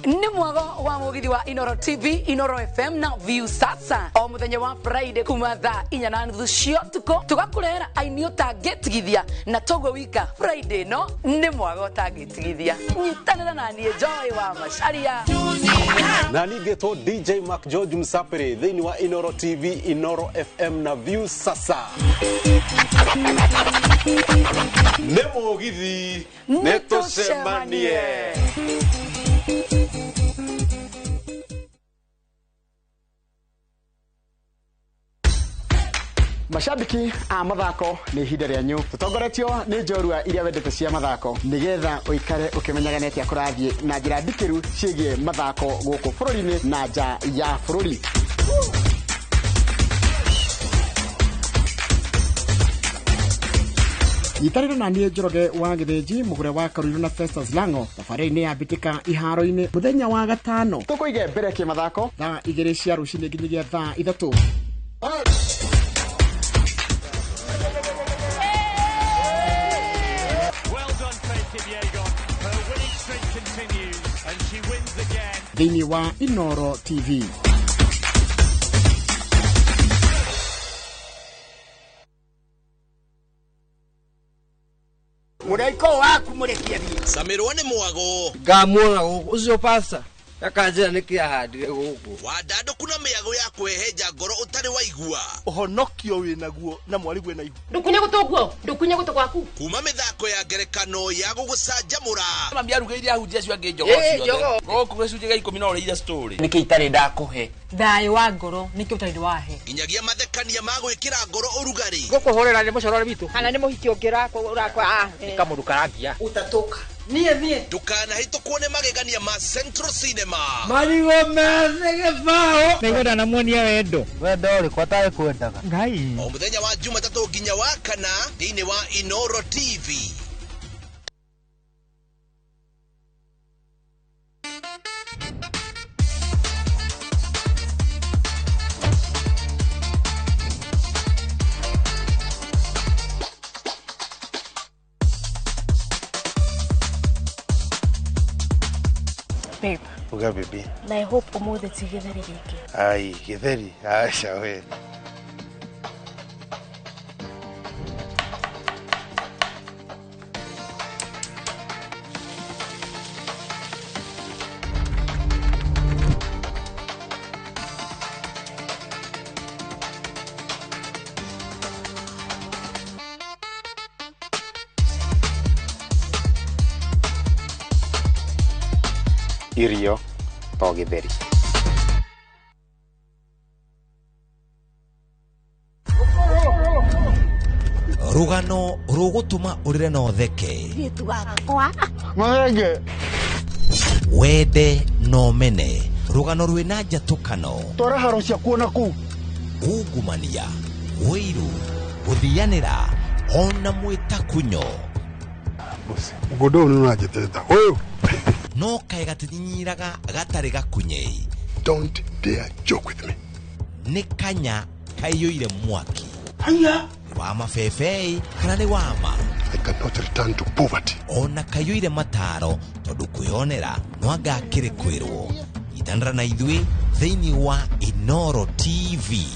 Nĩ mwago wa mugithi wa Inoro TV, Inoro FM na View Sasa o muthenya wa Friday kuma thaa 4:30 cia ũtukũ tũgakũrehera aini ũtangĩtigithia na toguo wika Friday no nĩ mwago ũtangĩtigithia. Nyitanĩra na niĩ Joy wa Macharia na ningĩtwo DJ Mark George Msapere thĩinĩ wa Inoro TV, Inoro FM na View Sasa. Nĩ mũgithi nĩ tũcemanie. Mashabiki a mathako nĩ ihinda rĩanyu tũtongoretio nĩ njorua iria wendete cia mathako nĩgetha ũikare ũkĩmenyaga nĩ atĩa kũrathiĩ na njĩra ndikĩru ciĩgiĩ mathako gũkũ bũrũri-inĩ na nja ya bũrũri. Nyitanĩra na niĩ Njoroge wa Gĩthĩnji mũgũre wa Karũirũ na Festus Lango thabarĩ-inĩ ya mbĩtĩka iharo-inĩ mũthenya wa gatano tũkũige mbere kĩmathako thaa 2 cia rũcinĩ nginyagia thaa 3. Thĩinĩ wa Inoro TV. Mũraiko waku mũrekie thiĩ. Camirwo nĩ mwago. Ngamuona gũkũ ũcio pasta akanjĩra nĩkĩ ahandire gũkũ. Wandandũku na mĩago ya kwĩhenja ngoro ũtarĩ waigua. Ũhonokio wĩnaguo na mwarigwe na ihu. Ndũkunye gũtũ guo, ndũkunye gũtũ gwaku. Kuma mĩthako ya ngerekano ya gũgũcanjamũra. Mami arugĩire ahunjia acio angĩ njogoo ciothe. Gũkũ gĩcunjĩ gĩa 10 no ũrĩire story. Nĩkĩ itarĩ ndakũhe? Thayũ wa ngoro nĩkĩ ũtarĩ wahe. Nginyagia mathekania ma gwĩkĩra ngoro ũrugarĩ. Gũkũhũrĩra nĩ mũcorore witũ. Kana nĩ mũhiki ũngĩ ũrakwa. Nĩ kamũndũ karangia. Ũtatũka. Niĩ niĩ. Ndũkanahĩtũkwo nĩ magegania ma Central Cinema. Marigũ methĩ gĩbaũ. Nĩngwenda namuonia wendo. Wendo ũrĩkũ atarĩ kwendaga? Ngai. O mũthenya wa Jumatatũ nginya wa kana thĩinĩ wa Inoro TV. Babe. Uga baby. Na I hope umuthi ti githeri giki. Ai, githeri. Aca we. Irio to githeri. Rugano rũgũtũma ũrĩre na ũtheke. Wende na ũmene. Rũgano rwĩna njatũkano. Twara haro ciakuo na kũu. Ungumania, ũiru, gũthianĩra ona mwĩtakunyo. Mũgũnda ũyũ nĩ ũranjĩtĩrĩta ũyũ. No kaĩ gatinyinyiraga gatarĩ gakunyei. Don't dare joke with me. Nĩ kanya kaiyũire mwaki. Haya. Nĩ wa mabebei kana nĩ wa ma? I cannot return to poverty. Ona kaiyũire mataro tondũ kwĩonera no anga akĩrĩ kwĩrwo. Nyitanĩra na ithuĩ thĩinĩ wa Inoro TV.